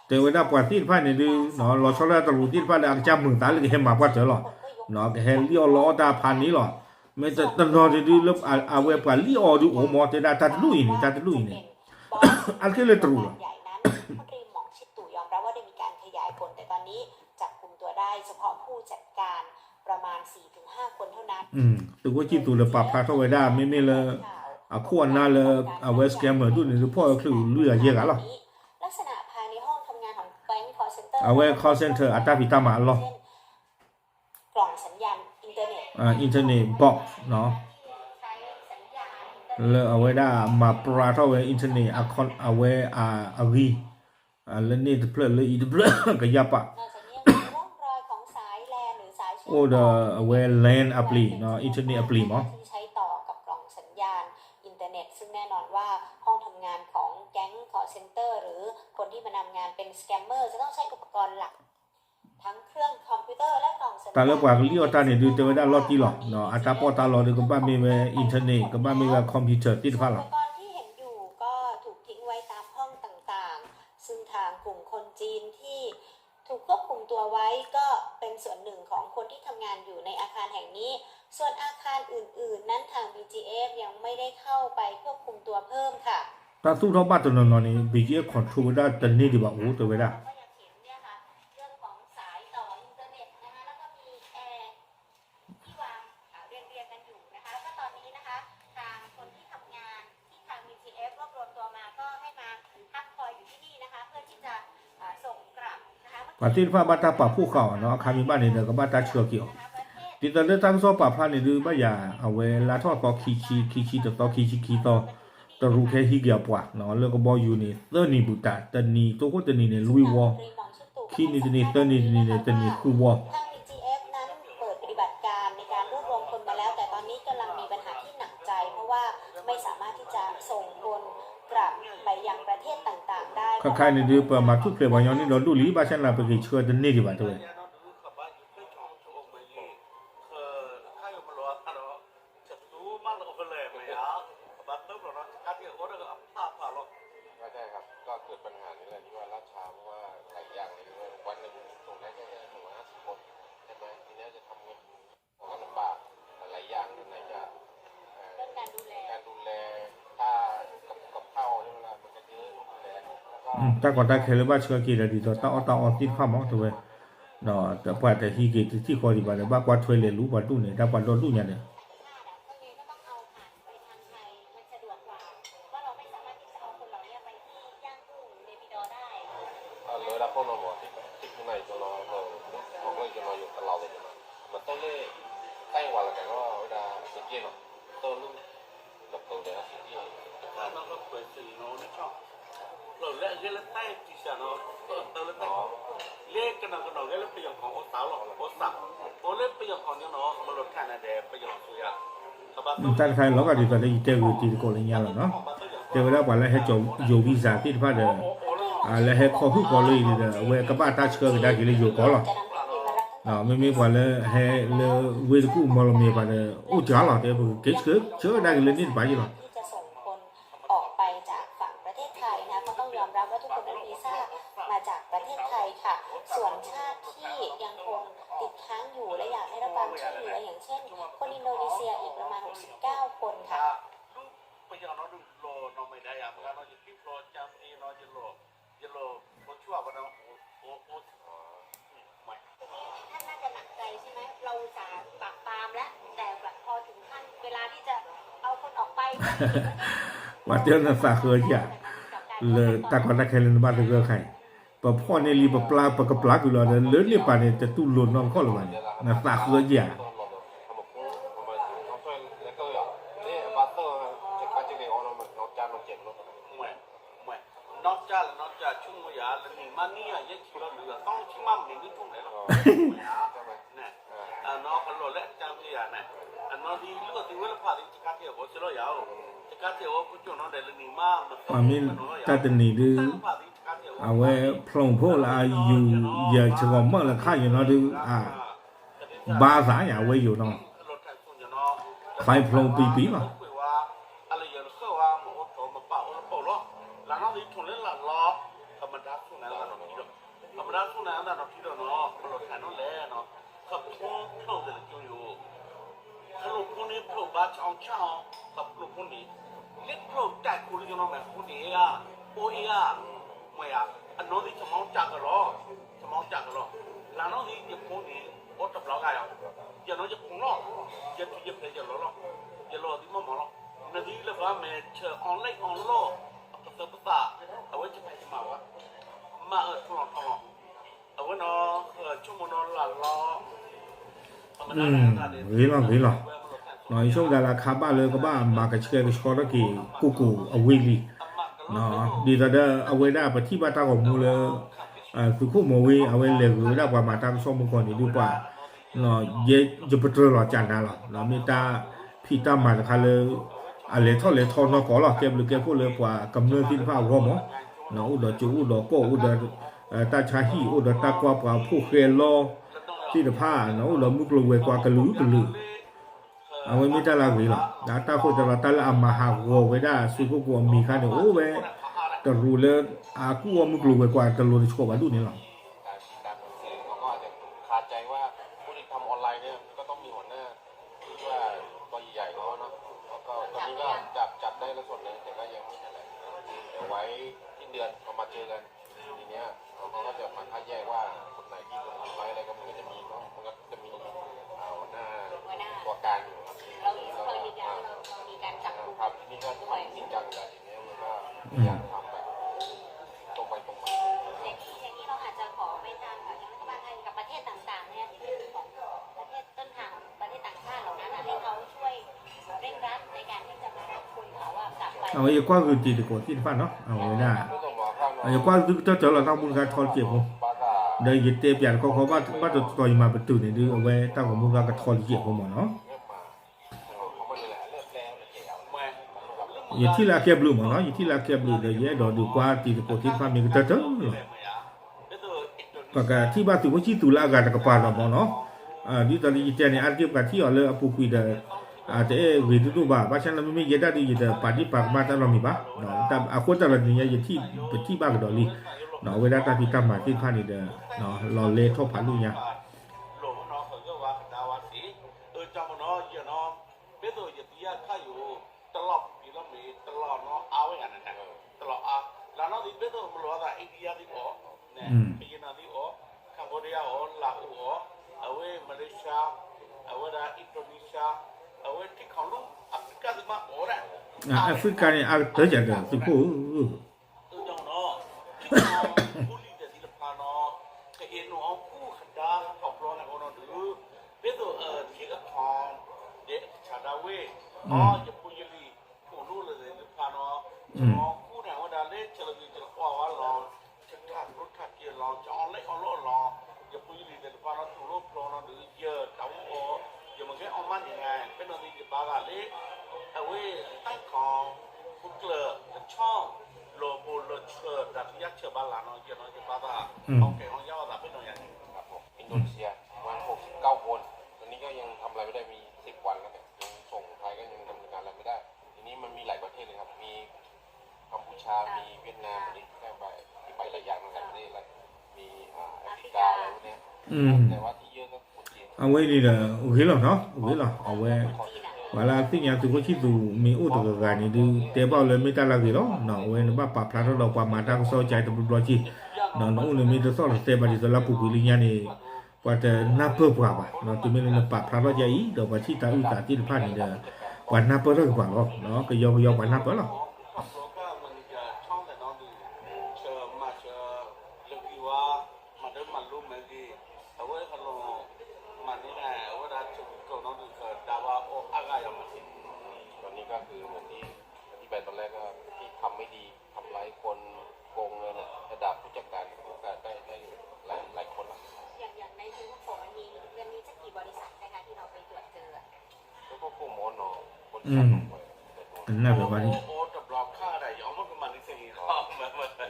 တဲဝဲဒၣ်ပှၤသ့ၣ်တဖၣ်န့ၣ်ဒုး လီၤဆီဒၣ်တရူးသ့ၣ်တဖၣ်လၢအကစၢ်မုာ်သးလၢကဟဲမၤပှၢ်တၢၢ်လီၤ ကဟဲလံၣ်အီၣ်လီအီၣ်တၢ်ဖးန့ၣ်လီၤ. မ့ၢ်တနီၤန့ၣ်ဒုးလၢ အဝဲပှၤလံၣ်အီၣ်ဒုးအိၣ်မး တဲဒၣ်တၢ်တဒူၣ်အံၤန့ၣ် တၢ်တဒူၣ်အံၤန့ၣ် အါတက့ၢ်လၢတရူးလီၤ သုးခိၣ်ကံၢ်သူးလၢပာ်ဖျါထီၣ်ဝဲဒၣ် မ့မ့ၢ်လၢ အခိၣ်အနၢ်လၢ အဝဲ scammer ဒူၣ်န့ၣ်ဒုး ဖီၣ်အချၢလွံၢ်ဂၤယဲၢ်ဂၤလီၤ. အဝဲ call center အတၢ်ဖံးတၢ်မၤအလီၢ် internet box လၢအဝဲဒၣ်မၤပြးထီၣ်ဝဲ internet အဝဲအဂံၢ် လၢန့ၣ်တဖျၢၣ်လၢအံၤတဖျၢၣ် ကယၢ်ပာ် အိၣ်ဒီးအဝဲ LAN အပျံၤ internet အပျံၤမး တၢ်လၢပှၤကလံၣ်အီၣ်တၢ်န့ၣ်ဒုး တဲဝဲဒၣ်လီၤတံၢ်လီၤ. အတၢ်ပီးတၢ်လီဒုး ကဘၣ်မ့ၢ်ဝဲ internet ကဘၣ်မ့ၢ်ဝဲ computer သ့ၣ်တဖၣ်လီၤ. တၢ်သူၣ်ထီၣ်ဘၣ်တနီၤနီၤန့ၣ် ဘံၣ်ကၠံၣ်အဲၣ် control ဝဲဒၣ်တန့ၢ်ဒံးဘၣ်အိၣ် တဲဝဲဒၣ် ပှၤသ့ၣ်တဖၣ်ဘၣ်တၢ်ပာ်ဖှိၣ်ဃာ်အီၤနီၤ အခါမ့ၢ်ဘၣ်န့ၣ်ဒီး ကဘၣ်တၢ်ဆှၢက့ၤအီၤ ဒ်သိးလၢတၢ်ကစီၣ်ပာ်ဖျါန့ၣ်ဒုး ဘၣ်ယၤ အဝဲလါထီၣ်သီခံဆံ ခံဆံတသီ ခံဆံခံသီ တရူးကဟဲဟံးက့ၤအပှၤ လၢကဘီယူၤန့ၣ် သၢနံၣ်ဘူးတၢ် တနံၣ်တိခိၣ်တနံၣ်န့ၣ် လွံၢ်ဝီ ခံနံၣ်တနံၣ် သၢနံၣ်တနံၣ်န့ၣ် တနံၣ်ဃုဝီ สามารถที่จะส่งคนกลับไปยังประเทศต่างๆได้ ခါခါန့ၣ်ဒုး ပမၤထူၣ်ဖျဲးပှၤညီနုၢ်ဒီးဒူၣ်လံ ဘၣ်ဆၣ်န့ၣ် ပက့ၤဆှၢတန့ၢ်ဒံးဘၣ်တဲဝဲ တၢ်ကီတၢ်ခဲလၢဘၣ်ဆှၢက့ၤဒီး ဒ်သိးတၢ်အီၣ်တၢ်အီသ့ၣ်တဖၣ်မးတဲဝဲ, ဒီးပှၤတဟံးက့ၤတထံၣ်ဃီဒံးဘၣ်ဒီး ဘၣ်ကွၢ်ထွဲလဲၤလူၤပှၤဒူၣ်န့ၣ် တၢ်ပှၤဒီဒူၣ်ညါဒီး တၢ်တခါလီၤဂာ်ဒ်သိးလၢယတဲဂုာ်တံၤသကိးလၢညါလီၤနီၤ, တဲဝဲဒၣ်ပှၤလၢဟဲကၠီၤယိၤ visa သ့ၣ်တဖၣ်ဒီး လၢဟဲခီဟုၣ်ကီးလၢအံၤဒီး အဝဲကဘၣ်တၢ်ဆှၢကဒါက့ၤလၢယိၤကီၢ်လီၤ. မ့မ့ၢ်ပှၤလၢဟဲလၢဝ့ၢ်တကူၣ်မီလီၤမ့ၢ်ပှၤဒီး အိၣ်စှၤလီၤ တဲပကက့ၤဆှၢဆှၢကဒါက့ၤလၢန့ၣ်တပၤယ့ၣ်လီၤ. ออกไปจากฝั่งประเทศไทยนะคะ ก็ต้องยอมรับว่าทุกคนนั้นวีซ่ามาจากประเทศไทยค่ะ ส่วนชาติที่ยังคงติดค้างอยู่และอยากได้รับความช่วยเหลือ อย่างเช่น คนอินโดนีเซียอีกประมาณ หกสิบเก้า คนค่ะ ท่านน่าจะหนักใจใช่ไหม เราอุตส่าห์ปราบปรามแล้ว แต่แบบพอถึงขั้นเวลาที่จะเอาคนออกไป ပှၤတဲနသးဃၢယၤ လၢတၢ်ကီတၢ်ခဲလၢနဘၣ်သဂၢၢ်ခါအံၤ ပဖီၣ်န့ၢ်လံ ပပျၢ် ပကပျၢ်ကွံာ်လီၤဒီး လၢန့ၣ်ပၤန့ၣ် တတူၢ်လိာ်နီတခီၣ်လၢၤဘၣ်န့ၣ် နသးဃၢယၤ ပှၤမ့ၢ်တၢ်တနံၤဒုး အဝဲဖျိးဖိလၢအယူၤယဲၢ်ဆၢကီးမၢလၢခါယနီၤဒုး ဘါသးယၤအဝဲယိၤနီၤ ဖျိးပံပံလီၤ.ဂ့ၤလီၤဂ့ၤလီၤ, ယဆိကမိၣ်ဒၣ်လၢအခါဘၣ်လၢ ကဘၣ်မၤကဆှဲကဆှီထီၣ်က့ၤ ကိၢ်ကိၢ်အဝ့ၢ်လံ, ဒ်သိးဒီးအဝဲဒၣ်ပထံၣ်ဘၣ်တၢ်ဂီၤမူလၢ သုးခိၣ်မီၤဝ့ အဝဲလဲၤဂုာ်ဝဲဒၣ်ပှၤမၤတၢ်ကစီၣ်မုၢ်ကီၢ်န့ၣ်ဒုးပှၤ ယဲယပတြၢၤလီၤကနၤလီၤ, မ့ၢ်တၢ်ဖံးတၢ်မၤတခါလၢ အလဲၤထီၣ်လဲၤထီနီၢ်ကီၢ်လီၤ, ကဲဘျုးကဲဖှိၣ်လၢပှၤကမျၢၢ်သ့ၣ်တဖၣ်အဂီၢ်မး, အိၣ်ဒီးကၠိအိၣ်ဒီးကီၢ် အိၣ်ဒီးတၢ်ဆါဟံၣ် အိၣ်ဒီးတၢ်ကွၢ်ပှၤဖိၣ်ဃဲလီသ့ၣ်တဖၣ် အိၣ်ဒီးမုၢ်ကျိၤဝဲၤကွာ်ကလုာ်ကလုာ် အဝဲမ့ၢ်တၢ်လၢအဂ့ၤလီၤ. ဒီးတၢ်ဃိသတးဒီးတၢ်လၢအမၤဟးဂီၤဝဲဒၣ် စုဖိကိးအမံၤအခါန့ၣ် အိၣ်ဝဲတရူးလၢအကူၣ်အီၣ်မုၢ်ကျိၤဝဲၤကွာ်တလိၤတဆှီဘၣ်ဒူၣ်န့ၣ်လီၤ. အဝဲယကွၢ်ဂုာ်တံၤသကိးသ့ၣ်တဖၣ်နီၤ အဝဲဒၣ် ယကွၢ်သုကတၢၢ်တၢၢ်လီၤတၢ်ဂီၤမူတခါထီတစဲးဖိ, ဒီးယတဲပၠးတခီခီ ဘၣ်တတီၤယမၤပတုာ်န့ၣ်ဒုး အဝဲတၢ်ဂီၤမူတခါကထီတစဲးဖိမးနီၤ. ယထံၣ်လၢအကဲဘျုးမ့ၢ်နီၤ, ယထံၣ်လၢအကဲဘျုးဒီး ယအဲၣ်ဒိးဒုးကွၢ်တံၤသကိးသ့ၣ်တဖၣ်မ့ၢ်ကတၢၢ်တၢၢ်လီၤ. ပကထံၣ်ဘၣ်သုးခိၣ်ဆံၣ်သူးလၢအဂၤတကပၤဒီးမ့ၢ်နီၤ, ဒ်သိးယတဲန့ၣ် အါတက့ၢ်ပှၤထံၣ်အီၤလၢအပူၤကွံာ်ဒီး တအဲၣ်ဂ့ၤဒိၣ်ဒိၣ်ဘၣ်, ဘၣ်ဆၣ်န့ၣ်မ့မ့ၢ်ယဲဒၣ်ဒီး ယတပာ်ဒ့ၣ်ပာ်ကမၣ်တၢ်နီတမံၤဘၣ်. အဃိသတးဒီးတနံၤညါယထံၣ်ပထံၣ်ဘၣ်ကဒီးလံ, အဝဲဒၣ်တၢ်ဖံးတၢ်မၤသ့ၣ်တဖၣ်န့ၣ်ဒီး လီၤလဲထီၣ်ဖးဒိၣ်ညါ တလီၤနီၤ အဝဲန့ၣ် တလီၤအါဝဲဂၤန့ၣ်, တလီၤအါ, လၢနီၢ်သံၣ်ဘဲသိးမလိာ်အသး India သံၣ်အီၤ, န့ၣ် Vietnam သံၣ်အီၤ, Cambodia အီၤ, Laos အီၤ, အဝဲ Malaysia, အဝဲဒၣ် Indonesia, အဝဲထံခီလူၢ် Africa သ့ၣ်မးအီၤဒၣ်, Africa န့ၣ် အါကတၢၢ်ယၤဒီးသုးခိၣ်ဧၢ အၢ ယီၤနီၤ, ထံခီပူၤလံၤဒဲးသ့ၣ်တဖၣ်နီၤ, ကအဲၣ်နုာ်အီၤကူၣ်ကဒါခီဖျိန့ၣ်အဃိနီၤဒုး, ဘဲသိးထံကခီ, ဒဲးအကဆးဒၣ်ဝဲ, အီ ယဖိယလံၤ, ဖိဒိၣ်လၢသ့ၣ်တဖၣ်နီၤ, ကကူၣ်န့ၣ်ဝဲဒၣ်လၢ ကလီၤဂ့ၤကလီၤကွၢ်ဝဲလီၤ, ကထးကျိထးက့လီၤ, ကအီၣ်လဲၣ်အီၣ်လိၣ်လီၤ, ယဖိယလံၤသ့ၣ်တဖၣ်နီၤ တူၢ်လိာ်ဖျိနီၤဒုး ယတၢ်အိၣ်အီၤ, ယမ့ၢ်ကဲအီၣ်မးန့ၣ်, ဖဲနီၤသံၣ်ယဘါသးလၢ အဝဲတၢ်ခီ ပကျၢၤတဆီ လီၤဘိလီၤဆှၢ တၢ်တယၢ်ဆၢဘၣ်လၢ်နီၤ ယနီၤယဘါသး, အီၣ်ကဲအီၣ်ယၢ်အီၣ်သးဖဲနီၤယၤန့ၣ်, အၤ Indonesia ประมาณหกสิบเก้าคน, ตอนนี้ก็ยังทำอะไรไม่ได้ มีสิบวันแล้วเนี่ย ยังส่งไทยก็ยังดำเนินการอะไรไม่ได้, ทีนี้มันมีหลายประเทศเลยครับ มีกัมพูชา มีเวียดนาม อันนี้แจ้งไป ที่ไปหลายอย่างนะครับ ไม่ได้อะไร มีอ่าแอฟริกาอะไรพวกเนี้ย แต่ว่าที่เยอะก็คนจีน အဝဲန့ၣ်ဒီး ဂ့ၤလီၤနီၤ ဂ့ၤလီၤ အဝဲ ပှၤလၢအသ့ၣ်ညါသုးခိၣ်ဆံၣ်သူးမ့ၢ်အိၣ်တဂၤဂၤန့ၣ်ဒုး တဲဘၣ်အီၤလၢမ့ၢ်တၢ်လၢအဂ့ၤလီၤ. အဝဲနဘၣ်ပာ်ဖျါထီၣ်ဒီးပှၤမၤတၢ်ကစီၣ်ကါတဘျီဘျီက့ၤ, နအိၣ်န့ၣ်မ့ၢ်တသီၣ်တသဲဘၣ်ဒ်သိးလၢပူၤကွံာ်လၢညါန့ၣ် ပှၤတနၢ်ပၢၢ်ပှၤဘၣ်, တုၤမ့ၢ်လၢနပာ်ဖျါထီၣ်ကါအံၤ ဒီးပှၤထံၣ်တၢ်အုၣ်သးသ့ၣ်တဖၣ်န့ၣ်ဒီး ပှၤနၢ်ပၢၢ်ထီၣ်က့ၤပှၤလီၤ. ကယီကယီပှၤနၢ်ပၢၢ်လီၤ. မၤဒၢမၤလိမဲာ်ဂ့ၤ, အဝဲဟလီၤမၤန့ၢ်န့ၣ် အဝဲဒၣ်ဆိကမိၣ်နီၤဒုးကဒါဝဲအီၣ်အါဂၤယၤမး, ဒီးန့ၣ်ကီၢ်ဃုာ်မ့ၢ် ที่ไปตอนแรกก็ที่ทำไม่ดี ทำร้ายคน โกงเงินน่ะ ระดับผู้จัดการ ก็ได้ได้หลายหลายคนแล้ว อย่างอย่างในสิงคโปร์มันมีเงินนี้สักกี่บริษัทนะคะที่เราไปตรวจเจออะ ก็ก็คงหมดเนาะ บริษัทลงไป နၢ်ပၢၢ်ဘၣ်န့ၣ်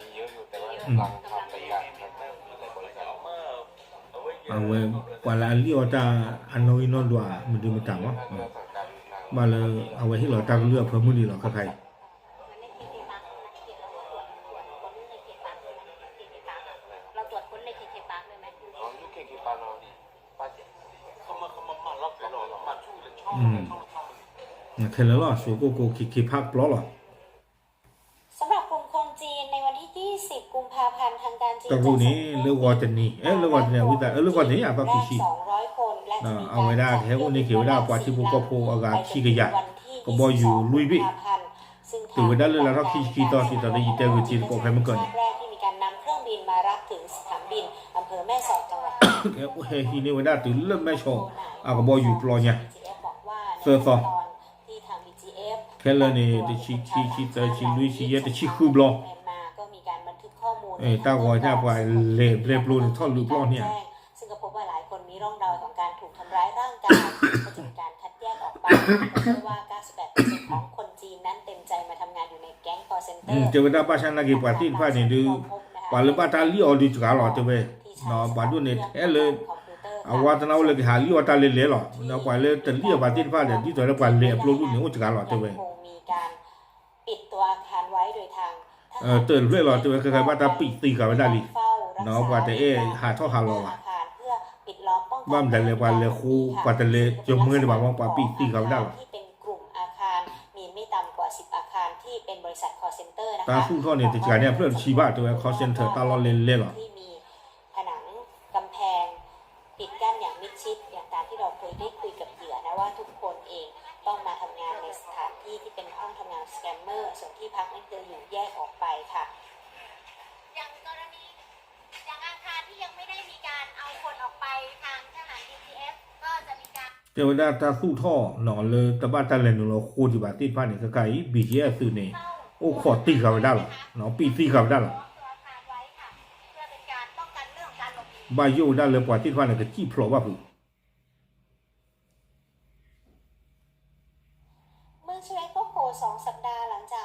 มีเยอะอยู่แต่ว่ากำลังทำหลายอย่างครับมีหลายบริษัท အဝဲ ပှၤလၢအလံၣ်အီၣ်တၢ်အနီၣ်ဂံၢ်နီၣ်ဒွးမနုၤမတၤမး, ဘၣ်လၢ အဝဲဟ့ၣ်လီၤတၢ်ကလုၢ်အဖၢမုၢ်ဒံးလီၤခါခါအံၤ เราตรวจค้นในเคเคปาร์คด้วยไหม อ๋อ อยู่เคเคปาร์คเนาะ ခဲလၢာ်လီၤ ဆိကိၣ်ကိ KK Park ပျီလီၤ สำหรับกลุ่มคนจีนในวันที่ยี่สิบกุมภาพันธ์ทางการจีน တၢ်ဂိၢ်န့ၣ် လၢဂီၤတနံၤ အဲ လၢဂီၤတနံၤ အဝံသး အဲ လၢဂီၤတနံၤ အသီခံဆံ အဝဲဒၣ်ကဟဲအိၣ်န့ၢ်က့ၤဝဲဒၣ်ပှၤထံဖိကီၢ်ဖိအဂၤခံကယၤ ကဘီယူၤလွံၢ်ဘ့ၣ် တုၤဝဲဒၣ်လၢလါထီၣ်ခံဆံခံသီ ဒ်သိးလၢယတဲဂ့ၤတံၤသကိးဖဲမုၢ်ကၢၢ်န့ၣ် ဟဲဟံးန့ၢ်ဝဲဒၣ်တုၤလၢမဲၢ်ဆီး အကဘီယူၤပျီညါ သၢသီ ခဲလၢာ်န့ၣ် တဆံခံ ဆံသၢ ဆံလွံၢ် ဆံယဲၢ် တဆံဃုဘျီ တၢ်ဂီၤညါပှၤလဲၤဘျဲၣ်ပျိန့ၣ် ထီၣ်လုာ်ပျီန့ၣ်ဧါ တဲဝဲဒၣ်ဘၣ်ဆၣ်နာ်က့ၤပှၤသ့ၣ်တဖၣ်န့ၣ်ဒုး ပှၤလၢဘၣ်တၢ်လံၣ်အီၤဒုးစှၤလီၤတဲဝဲ ပှၤဒိၣ်န့ၣ်ထဲလၢ အဝဲသနာ်အိၣ်လၢကဟးလံၣ်အီၤတၢ်လဲၤလဲၤလီၤ ဒီးပှၤလၢတလံၣ်အီၤဘၣ်သ့ၣ်တဖၣ်ဒီး ဒ်သိးလၢပှၤလဲၤအပျိဒူၣ်န့ၣ်အိၣ်စှၤလီၤတဲဝဲ တၢ်လွဲၢ်လီၤတဲဝဲ ခဲခါဘၣ်တၢ်ပံးသံဃာ်ဝဲဒၣ်လံ ပှၤတအဲၣ်ဟးထီၣ်ဟးလီၤဘၣ် ဘၣ်မတၤလဲၣ် ပှၤလဲၤဃိ ပှၤတလဲၤကမၢဒံးဘၣ်မ့ၢ် ပှၤပံးသံဃာ်ဝဲဒၣ်လီၤ တၢ်သူၣ်ထီၣ်န့ၣ် တစှၤန့ၢ်အဖျၢၣ်တဆံဘၣ် တဲဝဲ call center တၢ်လီၢ်လဲၤလဲၤလီၤ တဲဝဲဒၣ်တၢ်သူၣ်ထီၣ်နီၤလၢတဘၣ်တၢ်လဲၤနုာ်လီၤဃိဒံးဘၣ်သ့ၣ်တဖၣ်န့ၣ် ခဲခါအံၤ ဘီၣ်ကၠံၣ်အဲၣ်သုးန့ၣ် အိၣ်ခိးတံၢ်ဃာ်ဝဲဒၣ်လီၤ ပံးသံဃာ်ဝဲဒၣ်လီၤ ဘၣ်ယိၣ်ဝဲဒၣ်လၢပှၤသ့ၣ်တဖၣ်န့ၣ် ကစံၣ်ဖျိးဘၣ်ဖုး เมื่อชเวตโกโขสองสัปดาห์หลังจาก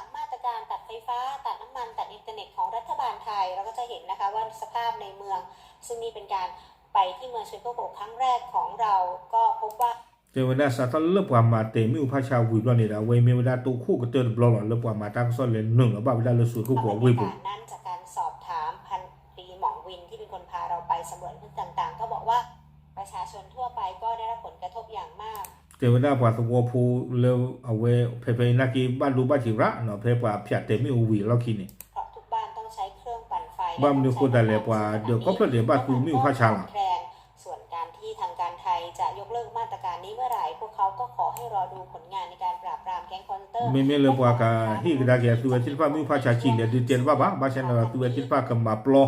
ไฟฟ้า ตัดน้ำมัน ตัดอินเทอร์เน็ตของรัฐบาลไทย เราก็จะเห็นนะคะว่าสภาพในเมือง ซึ่งนี่เป็นการไปที่เมือง Suecoco ครั้งแรกของเรา ก็พบว่า တဲဝဲဒၣ်စးထီၣ်လၢပှၤမၤတဲာ်မ့ၣ်အူဖးဆါဝံၤဘျီန့ၣ်ဒီး အဝဲမ့ၢ်ဝဲဒၣ်တိခိၣ်ကတၢၢ်တဘျီလီၤ လၢပှၤမၤတၢ်ကစီၣ်လဲၤနုာ်လီၤဘၣ်ဝဲဒၣ်လၢ Suecoco အဝ့ၢ်ပူၤ นั้นจากการสอบถามพันตรีหม่องวิน ที่เป็นคนพาเราไปสำรวจพื้นที่ต่างๆ ก็บอกว่าประชาชนทั่วไปก็ได้รับผลกระทบอย่างมาก တဲဝဲဒၣ်ပှၤသဝီဖိလၢအဝဲ ဖဲဖဲအံၤနာ်က့ ဘၣ်ဒိဘၣ်ထံးရၣ်နီၤ ဖဲပှၤဖၠးတဲာ်မ့ၣ်အူဝံၤအလီၢ်ခံန့ၣ် เพราะทุกบ้านต้องใช้เครื่องปั่นไฟ ဘၣ်မနုၤဃိသတးလဲၣ် ပှၤဒီးကီၢ်ဖျၢၣ်ဒဲးဘၣ်သူမ့ၣ်အူဖးဆါလီၤ ส่วนการที่ทางการไทยจะยกเลิกมาตรการนี้เมื่อไหร่ พวกเขาก็ขอให้รอดูผลงานในการปราบปรามแก๊ง call center မ့မ့ၢ်လၢပှၤကဟ့ၣ်ကဒါက့ၤအသုဝဲသ့ၣ်တဖၣ်မ့ၣ်အူဖးဆါဆံးလဲၣ် ဒုးတဲတဘၣ်ဘၣ် ဘၣ်ဆၣ်န့ၣ်ဒီးသုဝဲသ့ၣ်တဖၣ်ကမၤပျီ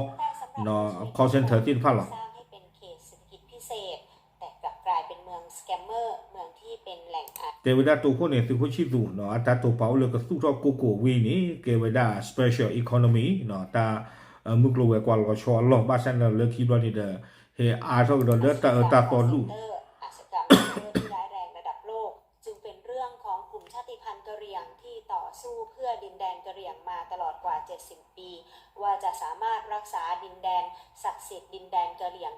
call center သ့ၣ်တဖၣ်လီၤ สร้างให้เป็นเขตเศรษฐกิจพิเศษ แต่กลับกลายเป็นเมืองสแกมเมอร์ เมืองที่เป็นแหล่งอาชญากรรม တဲဝဲဒၣ်တိခိၣ်န့ၣ် သုးခိၣ်ဆံၣ်သူးနီၤ အတၢ်တိာ်ပာ်အိၣ်လၢကသူၣ်ထီၣ်ကိၢ်ကိၢ်ဝံၤန့ၣ် ကဲဝဲဒၣ် special economy နီၤ တၢ်မုၢ်ကျိၤဝဲၤကွာ်လီၤဆီအလီၢ် ဘၣ်ဆၣ်န့ၣ်လၢခံဘျီန့ၣ်ဒီး ဟဲအါထီၣ်ကဒီးလၢတၢ်အၢတၢ်သီဒူၣ် ซึ่งเป็นเรื่องของกลุ่มชาติพันธุ์กะเหรี่ยงที่ต่อสู้เพื่อดินแดนกะเหรี่ยงมาตลอดกว่าเจ็ดสิบปี ว่าจะสามารถรักษาดินแดนศักดิ์สิทธิ์ดินแดนกะเหรี่ยง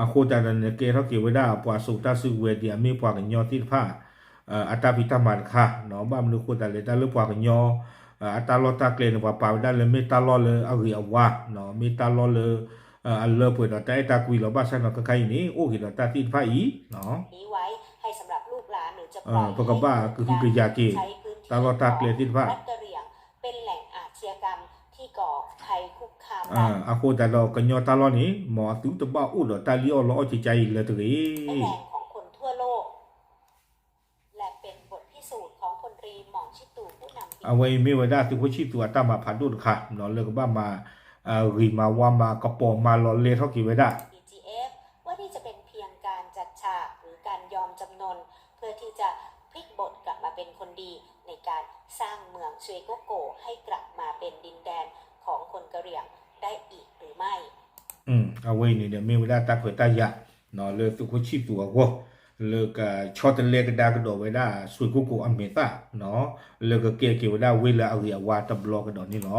အဃိသတးဒီးန့ၣ် ကဲထီၣ်က့ၤဝဲဒၣ်ပှၤစိာ်တၢ်စုကဝဲၤဒံး အမ့ၢ်ပှၤကညီသ့ၣ်တဖၣ် အတၢ်ဖံးတၢ်မၤတခါနီၤ ဘၣ်မနုၤဃိသတးလဲၣ် တၢ်လၢပှၤကညီ အတၢ်လီၢ်တၢ်ကျဲန့ၣ် ပှၤပာ်ဝဲဒၣ်လၢမ့ၢ်တၢ်လီၢ်လၢအဂ့ၤအဝါနီၤ မ့ၢ်တၢ်လီၢ်လၢ အလၢပှဲၤဒီးတၢ်အဲၣ်တၢ်ကွံလီၤ ဘၣ်ဆၣ်နီၤ ခဲခါအံၤန့ၣ် အိၣ်က့ၤဒီးတၢ်သ့ၣ်တဖၣ်အံၤ ပကဘၣ်ကဟုကယာ်က့ၤ တၢ်လီၢ်တၢ်ကျဲသ့ၣ်တဖၣ် အဃိသတးဒီးကညီတၢ်လီၢ်န့ၣ် မ်အသုတဘၣ်အိၣ်ဒီးတၢ်လံၣ်အီၣ်လီအီၣ်ကကါအံၤလၢၤတဂ့ၤ အဝဲအံၤမ့ၢ်ဝဲဒၣ်သုးခိၣ်ဆံၣ်သူးအတၢ်မၤဖးဒိၣ်တခါနီၤ လၢကဘၣ်မၤ ဂ့ၤမၤဝါမၤကပီၤမၤလီၤလဲထီၣ်က့ၤဝဲဒၣ် ว่านี่จะเป็นเพียงการจัดฉากหรือการยอมจำนน เพื่อที่จะพลิกบทกลับมาเป็นคนดีในการสร้างเมือง Suecoco ให้กลับมาเป็นดินแดนของคนกะเหรี่ยงได้อีกหรือไม่ အဝဲအံၤန့ၣ်ဒီးမ့ၢ်ဝဲဒၣ်တၢ်ခွဲးတၢ်ယာ် လၢသုးခိၣ်ဆံၣ်သူးအဂီၢ် လၢကဆီတလဲကဒါကဒီးဝဲဒၣ် Suecoco အမဲာ်သၣ် လၢကကဲက့ၤဝဲဒၣ်ဝ့ၢ်လၢအဂ့ၤအဝါတဘျီကဒီးန့ၣ်လီၤ.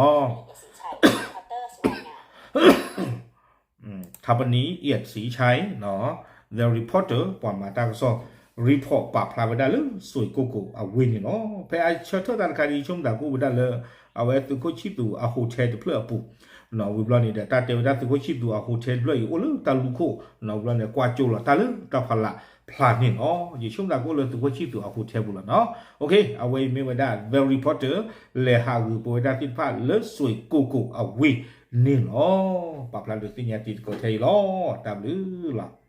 ထါပနံ အ့ၣ်စံဆဲ The Reporter ပှၤမၤတၢ်ကစီၣ် report ပာ်ဖျါဝဲဒၣ်လၢ စွ့ၣ်ကိၢ်ကိၣ်အဝ့ၢ်န့ၣ်လီၤ. ဖဲအဆၢထၢၣ်တၢ်တခါဒ်ဆိကမိၣ်သးကအိၣ်ဝဲဒၣ်လၢ အဝဲသုးခိၣ်ဆံၣ်သူးအ hotel တဖျၢၣ်အပူၤ ဝံၤဘျီန့ၣ်ဒီး တၢ်တဲဝဲဒၣ်သုးခိၣ်ဆံၣ်သူးအ hotel တဖျၢၣ်အံၤ အိၣ်လၢတၢ်လူၢ်ခိၣ် ဝံၤဘျီန့ၣ် ကွၢ်ကၠိလီၤတၢ်လၢတၢ်ဖးလးဖျါန့ၣ်လီၤ. ယဆိကမိၣ်သးကအိၣ်လၢသုးခိၣ်ဆံၣ်သူးအ hotel ပူၤလီၤနီၤ. အဝဲအံၤမ့ၢ်ဝဲဒၣ် The Reporter လဲၤဟးဂုာ်ပဝဲဒၣ်သ့ၣ်တဖၣ်လၢစွ့ၣ်ကိၢ်ကိၣ်အဝ့ၢ်န့ၣ်လီၤ. ပာ်ဖျါဒုးသ့ၣ်ညါတံၤသကိးထဲအံၤလီၤ. တၢ်ဘျုးလီၤ.